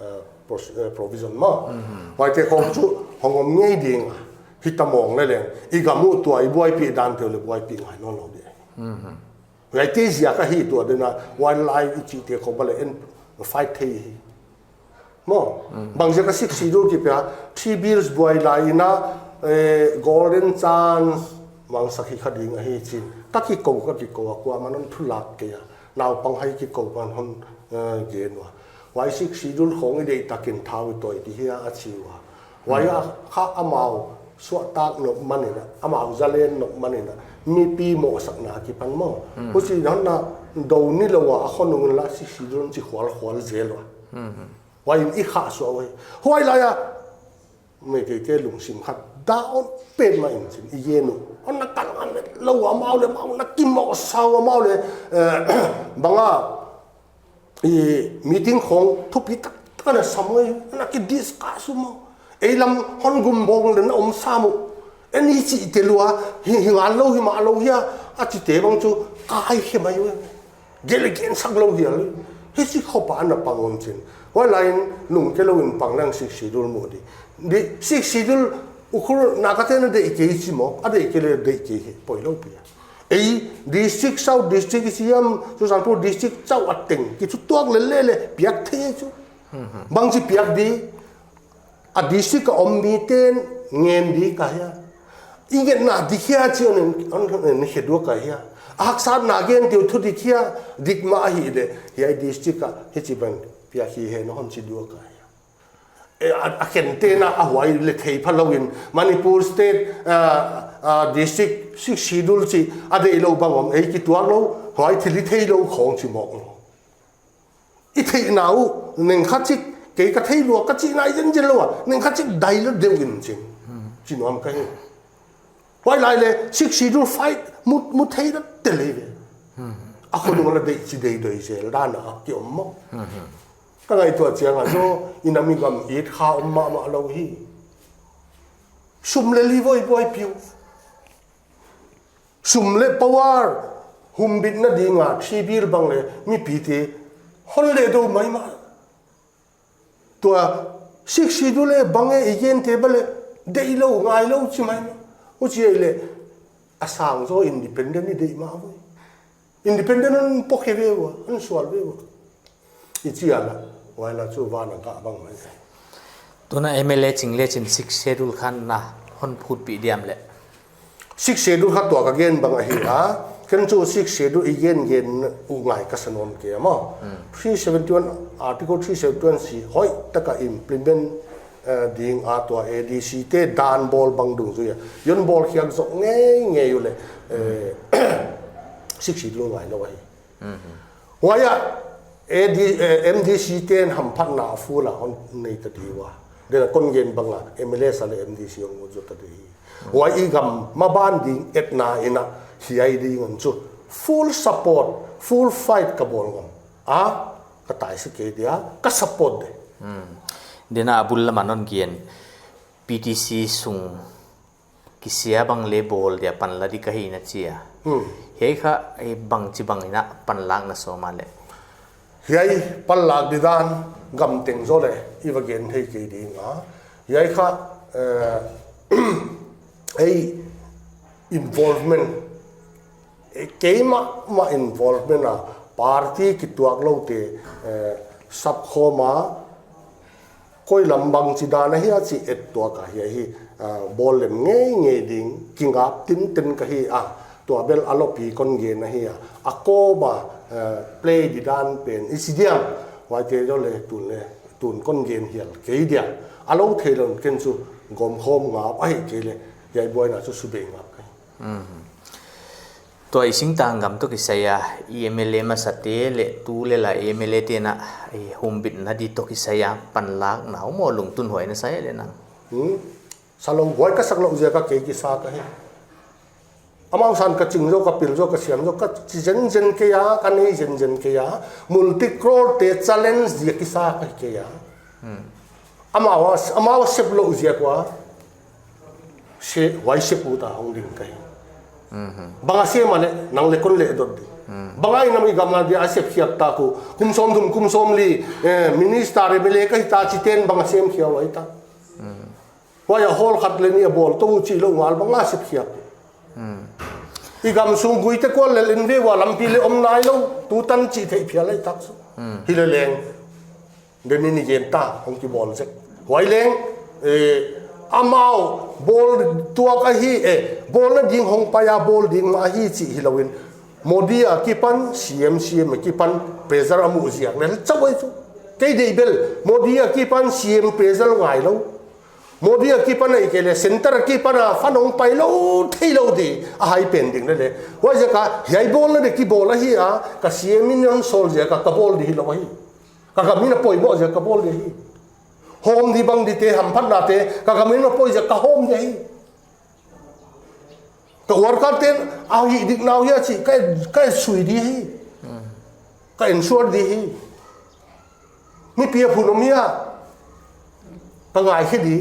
eh, pros-, eh, provision maw. Huaite khong chu hong om ngei ding a. Hita mawng leleng. I gam uh tua i buaipih dan te uh leh buaipih ngai nawnlou di. Huaite ziak ahi tua dena wildlife i chihte khong bang leh en fight thei hi. Maw, bangziak a Sixth Schedule kipia, tribal buai lai in a, eh, golden chance mangsak hi kha ding ahi chin. Ka kikou, ka kikou a kuamah in hon thulak kei a. Naupang hai kikou pan hon, eh, gen ua. Huai Sixth Schedule khong i deih takin thau i tawi di hia a chi ua. Huai a kha amau suahtak nop man in a, amau zalen nop man in a, mipi mohsakna akipan maw. Huchi in hon na dou nilou a, a khonung in la Sixth Schedule chi khualkhual zel ua. Huai in i khah suah uhi. Huai lai a, Meiteite lungsim khat down petmah in chin i gen uh. Hon na kal ngan lou amau leh, amau na kimoh sa uh amau leh, eh, bang a, i meeting khong thupi taktak ana sam uhi, ana kidiscuss uh maw. Ei lam hon gum bawng leh na om sam uh. Ei ni chih te lua, hi, hi ngal lou, hi mah lou hia, a chihte bang chu kai khe mai uhi. Gelh leh gensak lou hial. Hichi khop a ana pang om chin. Huai lai in lungke lou in pang leng Sixth Schedule mu di. Di Sixth Schedule Ukhrul Naga te'n a deih kei chi maw, a deih kei leh deih kei hi, poilou pi a. Ei district, South District i chi hiam, Churachandpur District chauh a teng, kichutuak leh leh leh piak thei chu. Bangchi piak di, a district a om mite'n ngen di ka hia. I ngetna di hia chi hon, hon, hon, hon he dua ka hia. A haksatna gen te uh thu di hia, dik mah ahihleh, hiai district a, hichi bang, piak hi hen hon chi dua ka hia. Eh, a, a khente'n a huai leh theipha lou in, Manipur State, ah, ah, District Sixth Schedule chi, a deih lou bang om, ei kituak lou, huai thil i theih lou khong chi mawk lou. I theihna uh, neng khat chik, kei ka theih lua, ka chihna i zen zen lou a, neng khat chik dai lou deuh in chin. Chi nuam ka hi. Huai lai leh, Sixth Schedule fight, mu, mu thei lou tel hi ve. A khonung la deih chi deih doi zel, dan a ki om maw. Ka ngaihtuah chiang a zaw, i nam i gam it kha om mahmah lou hi. Sum leh li voi buaipi uh. Sum leh power humbitna ding a, tribal bang leh mipite hon leh dou maimah. Tua Sixth Schedule leh bang e i gente bang leh deih lou, ngai lou chi maimah. Huchi ahihleh a sang zaw independent i deih mah uhi. Independent hon pok khe ve ua, hon sual ve ua. Chi a la, huai la chu van a ka bang mai. Tuna M L A ching le chin Sixth Schedule kha na hon phutpih diam le. Sixth Schedule kha tua ka gen bang ahi a. Ken chu Sixth Schedule i gen gen uh ngai ka sa nawn kei a maw. Hmm. Three seventy-one, Article three seventy-one C hoih taka implement, eh, ding a tua A D C te dan bawl bang dungzui a. Hon bawl khiak zoh ngeingei uleh, eh, Sixth Schedule ngai lou ahi. Mhm. Huai a, A D, eh, M D C te'n hamphatna a full a hon nei ta di ua. Tuna kon gen bang a, M L A sa le M D C hong ut zou ta di. Huai i gam maban ding etna in a, hiai ding hon chu. Full support, full fight ka bawl ngam. A, ka tai si kei dia, ka support de. Hmm. Tuna a bul lam a non gen, P T C sung kisia bang le bawl dia pan la di ka hi na chi a. Hmm. Hiai kha, eh, bangchibang in a pan lak na sawm a le. Hiai pan lak di dan gam teng zaw le i va gen thei kei ding a. Hiai kha, eh, ei involvement, eh, keimah mah involvement a party kituak lou te, eh, sap khawm a, koi lam bangchi dan ahia chih et tuak ahi hi, ah, bawl lem ngeingei ding, kingap tinten ka hi a, tua bel a lopi kon gen ahi a, a kawm a, eh, play di dan pen, i chi diam, huaite zaw le tun le, tun kon gen hial kei dia, a lou thei lou ken chu gawm khawm ngap ahi kei le, hiai buaina chu subei ngap ka hi. Mhm. Tua i singtang gam toh kisai a, i M L A masa te le tu le la M L A te'n a, i humbitna di toh kisai a, pan lak na uh maw lungtun huai na sa le nang. Hmm? Sa lou huai ka sak lou ziak a kei kisa ka hi. Amau san ka ching zaw, ka pil zaw, ka siam zaw, ka chi zenzen kei a, ka nei zenzen kei a. Multi crore te challenge dia kisa ka hi kei a. Hmm. Amau a, amau a sep lou ziak ua. Se, huai sep ut a hong ding ka hi. Mhm. Bang a sem a le, nang le kon le dot di. Hmm. Bang a i nam i gam a dia a sep khiak ta ku. Kum sawmthum, kum sawmli, eh, minister M L A ka hi ta chi te'n bang a sem khia huai ta. Hmm. Huai a hall khat le nih a bawl tou chih lou ngal bang a sep khiak. Hmm. I gam sung guite kual le in ve ua lampi le om nai lou. Tutan chih theih phial lai tak su. Hmm. Hi le leng. Tuni in i gen ta, hong kibawl zek. Huai leng, eh, amau bawl tuak ahi, eh, bawlna ding hong pai a bawl ding mah ahi chih hilou in. Modi a kipan, C M, C M a kipan, pressure a muh ziak le, chauh ai chu. Kei deih bel, Modi a kipan, C M pressure ngai lou. Modi a kipan ahih kei le, center a kipan a, fan hong pai lou, thei lou di, a hai pen ding le le. Huaiziak a, hiai bawlna di kibawl ahi a, ka C M in hon sawl ziak a, ka bawl di hilou ahi. Ka gam in a poimoh ziak ka bawl di hi. Hawm di bang di te, hamphatna te, ka gam in a poi ziak ka hawm di hi. Ka worker te'n a hih dik nau hia chih, ka, ka sui di hi. Ka ensure di hi. Mipi a phun om hia. Ka ngai khe di.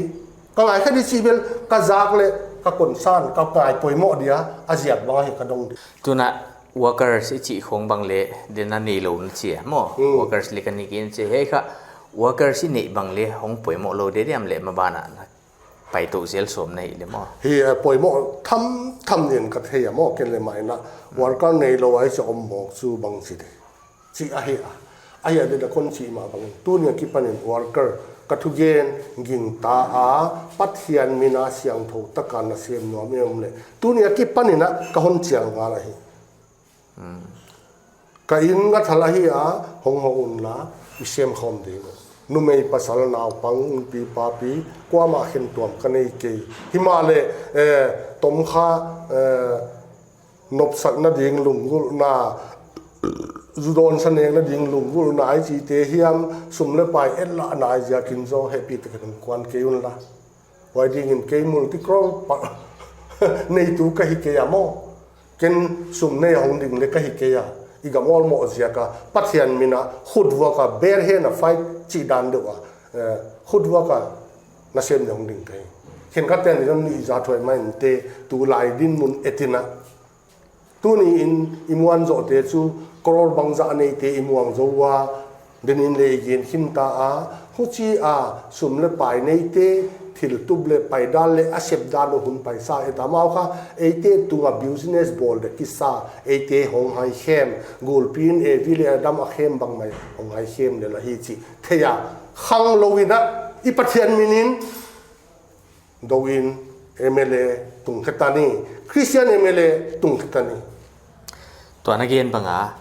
Ka ngai khe di chih bel, ka zak le, ka concern, ka ngai poimoh dia, a ziak bang hi ka dong di. Tuna workers i chih khong bang le, tuna neilou na chi a maw. Hmm. Workers le ka ni kin chi hiai kha, workers i neih bang le, hong poimoh lou di diam le maban a na. Pai tou zel sawm na hi le maw. Hi, eh, poimoh tham, tham ding ka thei a maw, ken le mai na. Worker neilou ai cha om mawk chu bang chi di. Chi ahi a. Ahi a di na kon chi mah bang. Tuni a kipan in worker, ka thugen, gingta a, Pathian min a siangthou taka na sem nuam e om le. Tuni a kipan in a ka hon chial ngal ahi. Hmm. Ka inn ngathal ahi a, hong hong un la, i sem khawm ding. Numei pasal naupang, nupi papi, kuamah khen tuam ka nei kei. Himahleh, eh, tom kha, eh, nopsakna ding lunggulhna, zu dawn sa nekna ding lunggulhna i chihte hiam, sum le pai et lahna i ziakin zaw hehpihtak in kuan kei un la. Huai dingin kei multi crore pa, neitu ka hi kei a maw. Ken sum nei a hong ding le ka hi kei a. I gam awlmoh ziak a, Pathian min a, khutvuak a, bare hand a fight chih dan deuh a. Eh, khutvuak a, na sem di hong ding ka hi. Khenkhat te'n i zon ni i zathuai mai in te, tulai dinmun et in a. Tuni in i muan zoh te chu, crore bangzah nei te i muang zou ua, tuni in le i gen khin ta a, huchi a, sum le pai nei te, thil tup leh paidan leh a sep dan uh hun paisa et a, amau kha eite tunga business bawl dek kisa, eite hong haikhem, gulpi in Evi leh Adam a khem bang mai hong haikhem lel ahi chih thei a, khanglou in a, i Pathian min in dou in M L A tung khe ta ni, Christian M L A tung khe ta ni. Tua na gen bang a,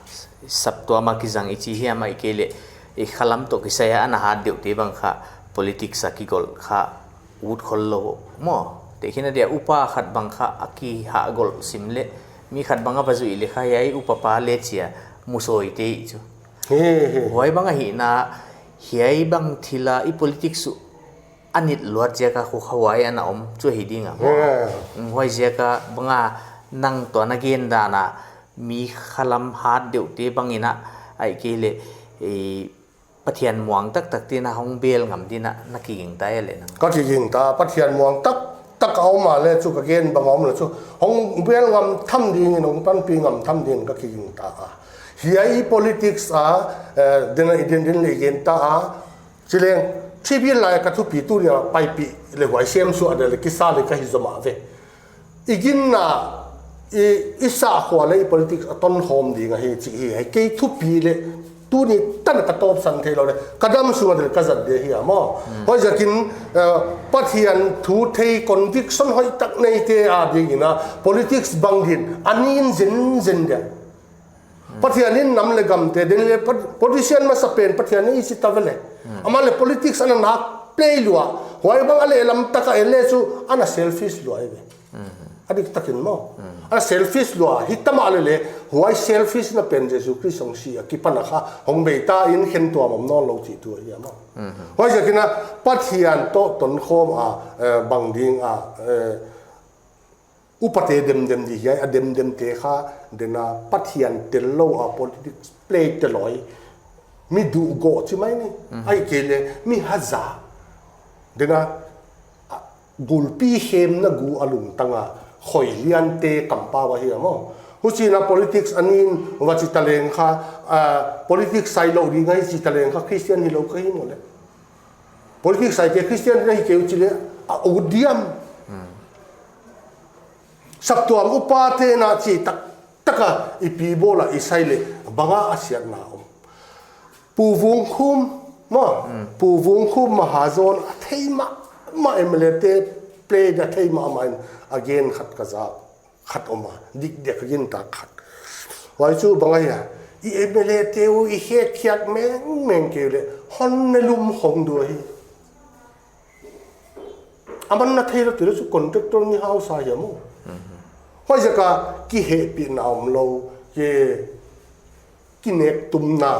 saptuam a kizang i chi hiam ahihkeileh i khalam toh kisai a ana hat deuhte bang kha politics a kigolh kha ut khollou maw. Tehkhinna dia upa khat bang kha a kihahgolh sim leh mi khat bang a va zuih leh kha hiai upa pa leh chia mu sawite chu. He, he. Huai bang ahihna, hiai bang thil a i politics uh a nit luat ziak a khu kha huai ana om chu hi ding a maw. He. Mm, huai ziak a bang a nang tua na gen dan a mi khalam hat deuhte bang in a, ahihkeileh, eh, Pathian muang taktak te'n a hong bel ngam ding in a na kiging ta hia leh nang? Ka kiging ta, Pathian muang taktak a om a leh chu ka gen bang a om leh chu hong bel ngam tham ding in, hong panpih ngam tham ding in ka kiging ta a. Hiai politics a, eh, den a i din din leh gen ta a, chi leng, T V lai ka thupi tu nia paipih leh huai sem suah dek leh kisa leh ka hi zom a ve. I ginna, i, i sahkhua leh i politics a tonkhawm ding ahi chih hi, hiai kei thupi leh tuni tan ka tawpsan theilou leh ka dam sung a del ka zat dia hi a maw. Hmm. Huaiziakin, eh, Pathian thu thei conviction hoihtak neite a ding in a politics bang din a nin zenzen dia. Hmm. Pathian in nam leh gamte, den leh pat-, politician masapen Pathian in i chi ta ve leh. Hmm. Amah leh politics ana nak play lua, huai bang a lehlam tak a en leh chu ana selfish lua hi ve. Hmm. A dik takin maw. Hmm. Ana selfish lua, hi ta mahleh leh, huai selfish na pen Jesu Khrist hong si a kipan a kha, hong bei ta in khen tuam om nawnlou chih thu ahi a maw. Hmm. Huaiziakin a Pathian toh tonkhawm a, eh, bang ding a, eh, upate demdem di hiai, a demdemte kha, den a Pathian tellou a politics play telou hi, mi duhgawh chi mai ni, Mhm. ahihkeileh mi haza, den a, a, gulpi khemna gu a lungtang a, khoi liante kampau ahi a maw. Huchiin a politics a nin va chi taleng kha, a, politics sailou ding ahi chi taleng kha, Christian hilou ka hi maw leh. Politics saite Christian na hi kei uh chi leh, a ut diam. Hmm. Saptuam upate'n a chi taktak a i pi bawl a i sai leh bang a a siatna om. Pu Vungkhum, maw? Hmm. Pu Vungkhum Mahazon a thei mahmah M L A te play a thei mahmah in a gen khat ka zak. Khat om a, dik dek a gintak khat. Huai chu bang ahia, i M L A te uh i hetkhiak mengmeng kei leh, hon ne lum khong dua hi. Aman na theilou tilou chu contractor ni hausa hi a maw. Mhm. Huaiziak a kihehpihna omlou, ki kinek tumna,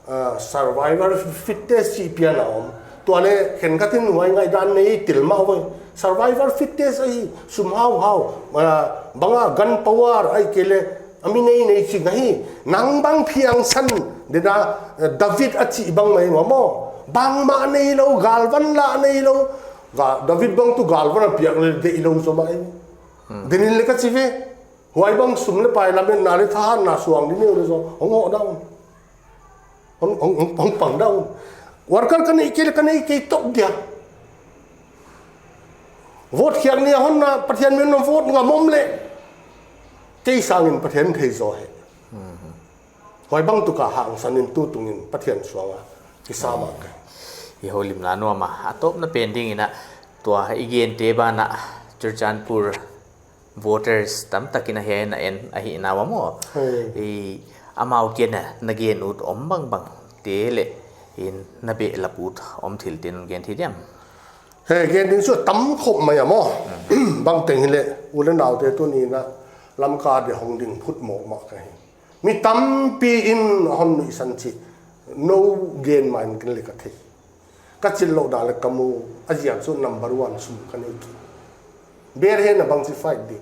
ah, survival fitness chih pian a om. Tua leh khenkhat in huai ngaihdan nei tel mah uh ve. Survival fitness ahi, sum hauhau, ah, bang a gun power ahihkeileh, a mi neinei ching ahi. Nang bang phiangsan, den a, eh, David a chih bang mai maw. Bangmah neilou, galvan lah neilou. Ga-, David bang tuh galvan a piak leh deih lou zaw mah ahi. Hmm. Den in leh ka chi ve. Huai bang sum leh pai lametna leh thahatna suang di neu leh zaw, hong hoh dan. Hong, hong, hong, hong pang dan. Worker ka nei kei leh ka nei kei tok dia. Vote khiak ni a hon na, Pathian min in vote ngam om leh. Kei sangin Pathian thei zaw hi. Mhm. Huai bang tuh ka hangsan in tutung in Pathian suang a kisa mah ka. I houlimna nuam a, a tawpna pen ding in a, tua i gente ban a, Churachandpur voters tamtak in a hiai na en ahihna uh maw. Hei. I, amau kiang a na gen ut om bangbang te leh, in na behlap ut om thil te non gen thei diam? He, gen ding chu tam khop mai a maw. Mhm. Bangteng hileh, u leh naute tuni'n a Lamka dia hong ding phut mawk mah ka hi. Mi tampi in hon nuihsan chih, nou gen mah in ken leh ka thei. Ka chillou dan leh ka mu, a ziak chu number one sum ka nei kei. Ber hen a bangchi fight di.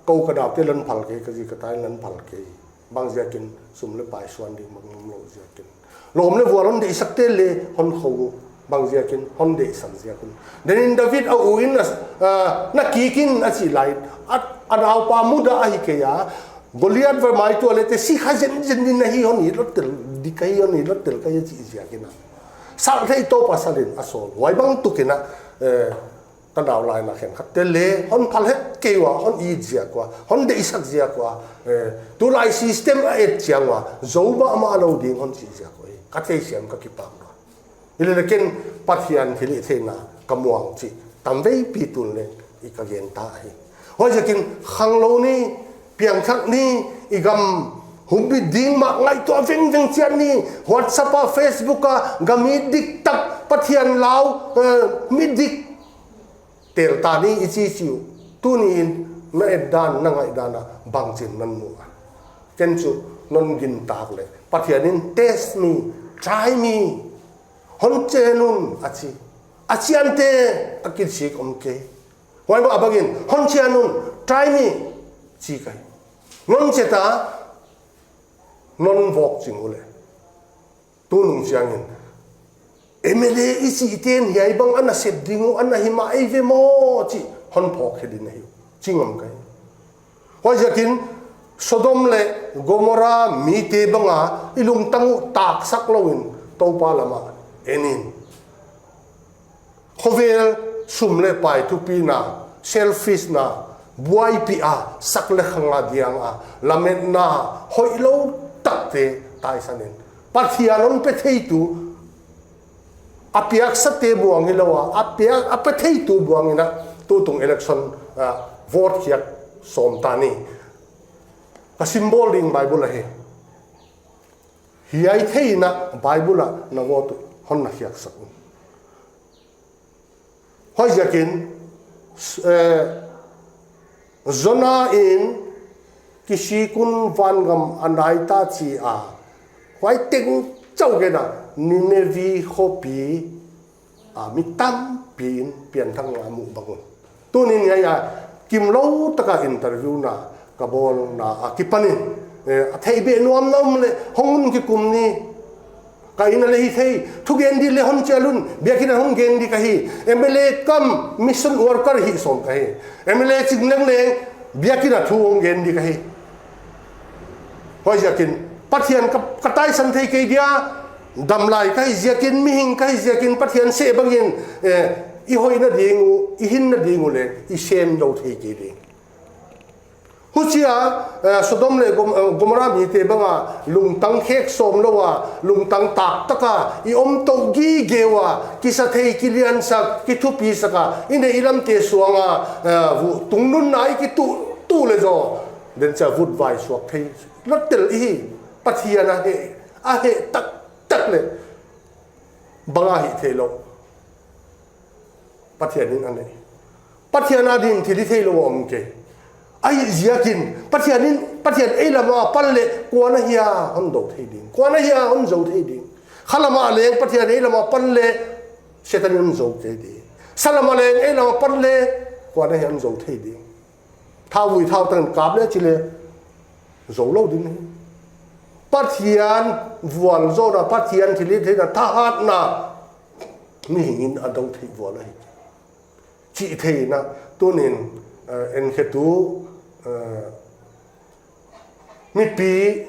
Kou ka daute leh phal kei, ka zi ka tai leh phal kei. Bang ziakin sum leh pai suan ding bang omlou ziakin. Lawm leh vual hon deihsakte leh hon khou, bang ziakin hon deihsak ziak un. Den in David a u in a, ah, na kik in a chih lai. A, a naupa mudah ahi kei a. Goliath va mai tuah leh te si kha zenzen in ahi hon hi lou tel, di ka hi hon hi lou tel ka hi chih ziakin a. Sal thei toh pasal in a sawl. Huai bang tukin a, eh, ka nau lai na khenkhat te le, hon phal het kei ua, hon it ziak ua, hon deihsak ziak ua, eh, tulai system a et chiang ua, zo mahmah lou ding hon chih ziak ua, ka theisiam ka kipak ua. Hilele ken Pathian thilhihtheihna ka muang chih tamveipi tun le i ka gen ta hi. Huaiziakin khanglou ni, piangthak ni, i gam humbit ding mah ngaihtuah vengveng chiat ni, WhatsApp a, Facebook a, gam i diktak Pathian lau, eh, mi dik tel ta ni i chi chi uh. Tuniin na et dan, na ngaih dan a bangchin non mu a? Ken chu non gintak le, Pathian in test me, try me, hon chian un a chi. A chiante a kisik om kei. Huai mah bangin, hon chian un, try me, chi ka hi. Non chi ta, non vok ching ule. Tunung chiangin, M L A i chih ten hiai bang ana sep ding uh, ana hi mah ei ve maw chih hon phawk khe ding ahi uh. Chi ngam ka hi. Huaiziakin Sodom leh Gomorrah mite banga i lungtang uh taksak louin Toupa lamah en in. Khovel sum leh pai thupina, selfishna, buaipih a, sak leh khang a diang a, lametna, hoihlou takte taisan in. Pathian hon pe theitu, a piaksate buang hilou a, a pia-, a pe theitu buang in a, tutung election, ah, vote khiak sawm ta ni. Ka symbol ding Bible ahi. Hiai theihna Bible a na vote uh hon na khiaksak un. Huaiziakin, eh, Jonah in kisik un vangam a nai ta chi a. Huai teng chauh gen a Nineveh khopi a mi tampi in pianthakna a muh bang un. Tunin hiai a kimlou taka interview na ka bawlna akipanin, eh, a theih beh nuam na om leh hong un kikum ni. Ka inn a leh hi thei, thugen di leh hon chial un, biakin a hon gen di ka hi. M L A kam, mission worker hih sawm ka hi. M L A ching lengleng, biakin a thu hon gen di ka hi. Huaiziakin, Pathian ka, ka taisan thei kei dia, damlai ka hi ziakin, mihing ka hi ziakin, Pathian seh bangin, eh, i hoihna ding uh, i hinna ding uh leh, i sem lou thei kei ding. Huchia, eh, Sodom leh Gom-, eh, Gomorrah mite banga lungtang khek sawm lou a, lungtang tak taka, i om tou gige ua, kisa thei, kiliansak, kithupisak a, i neih i lamte suanga, eh, vu-, tungnunna i kituh, tuh leh zaw, den chia vutvai suak thei lou tel i hi. Pathian a heh, a heh taktak leh bang a hih theilou. Pathian in a nei. Pathian adin thilhihtheih lou om kei. Ahihziakin, Pathian in, Pathian ei lama pan leh, kua'n ahia hon dou thei ding. Kua'n ahia hon zou thei ding. Kha lama leng, Pathian ei lama pan leh, Setan in hon zou kei ding. Sa lama leng, ei lama pan leh, kua'n ahia hon zou thei ding. Thauvui thautang kap leh chi leh, zou lou ding hi. Pathian vualzawlna, Pathian thilhihtheihna, thahatna, mihing in a dou theih vual ahi. Chih theihna, tunin, eh, enkhetu, eh, mipi,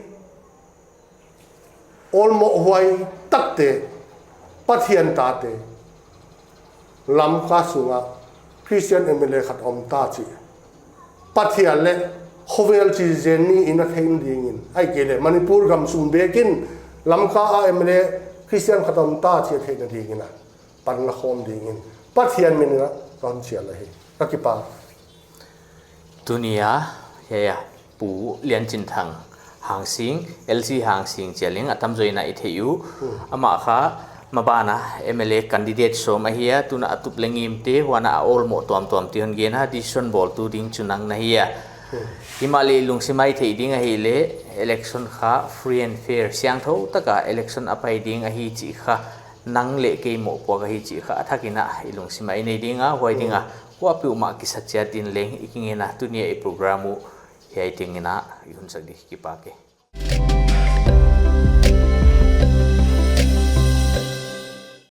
awlmoh huai takte, Pathian tate, Lamka sunga Christian M L A khat om ta chi. Pathian leh khovel chi zen ni in a theihna dingin. Ahihkeileh Manipur gam sung bekin Lamka a M L A Christian khat om ta chi a theihna dingin a panla khawm dingin Pathian min in a ka hon chial ahi. Ka kipak. Tunia, hiai a, Pu Lianchinthang Hangsing, L C Hangsing chia leng a tamzaw in a i thei uh. Hmm. Amah kha, maban a M L A candidate sawm ahi a, tuna a tup leh ngimte, huan a awlmoh tuamtuamte hon gen a, decision bawltu ding chu nang na hi a. Hmm. Himahleh i lungsim a i theih ding ahihleh, election kha free and fair, siangthou taka election a pai ding ahi chih kha, nang leh kei mohpuak ahi chih kha a thak in a i lungsim a i nei ding a, huai ding a, hmm, kuapeuhmah kisa chiat in leng i kingen a, tunia i program uh hiai teng in a i hunsak di, kipak e.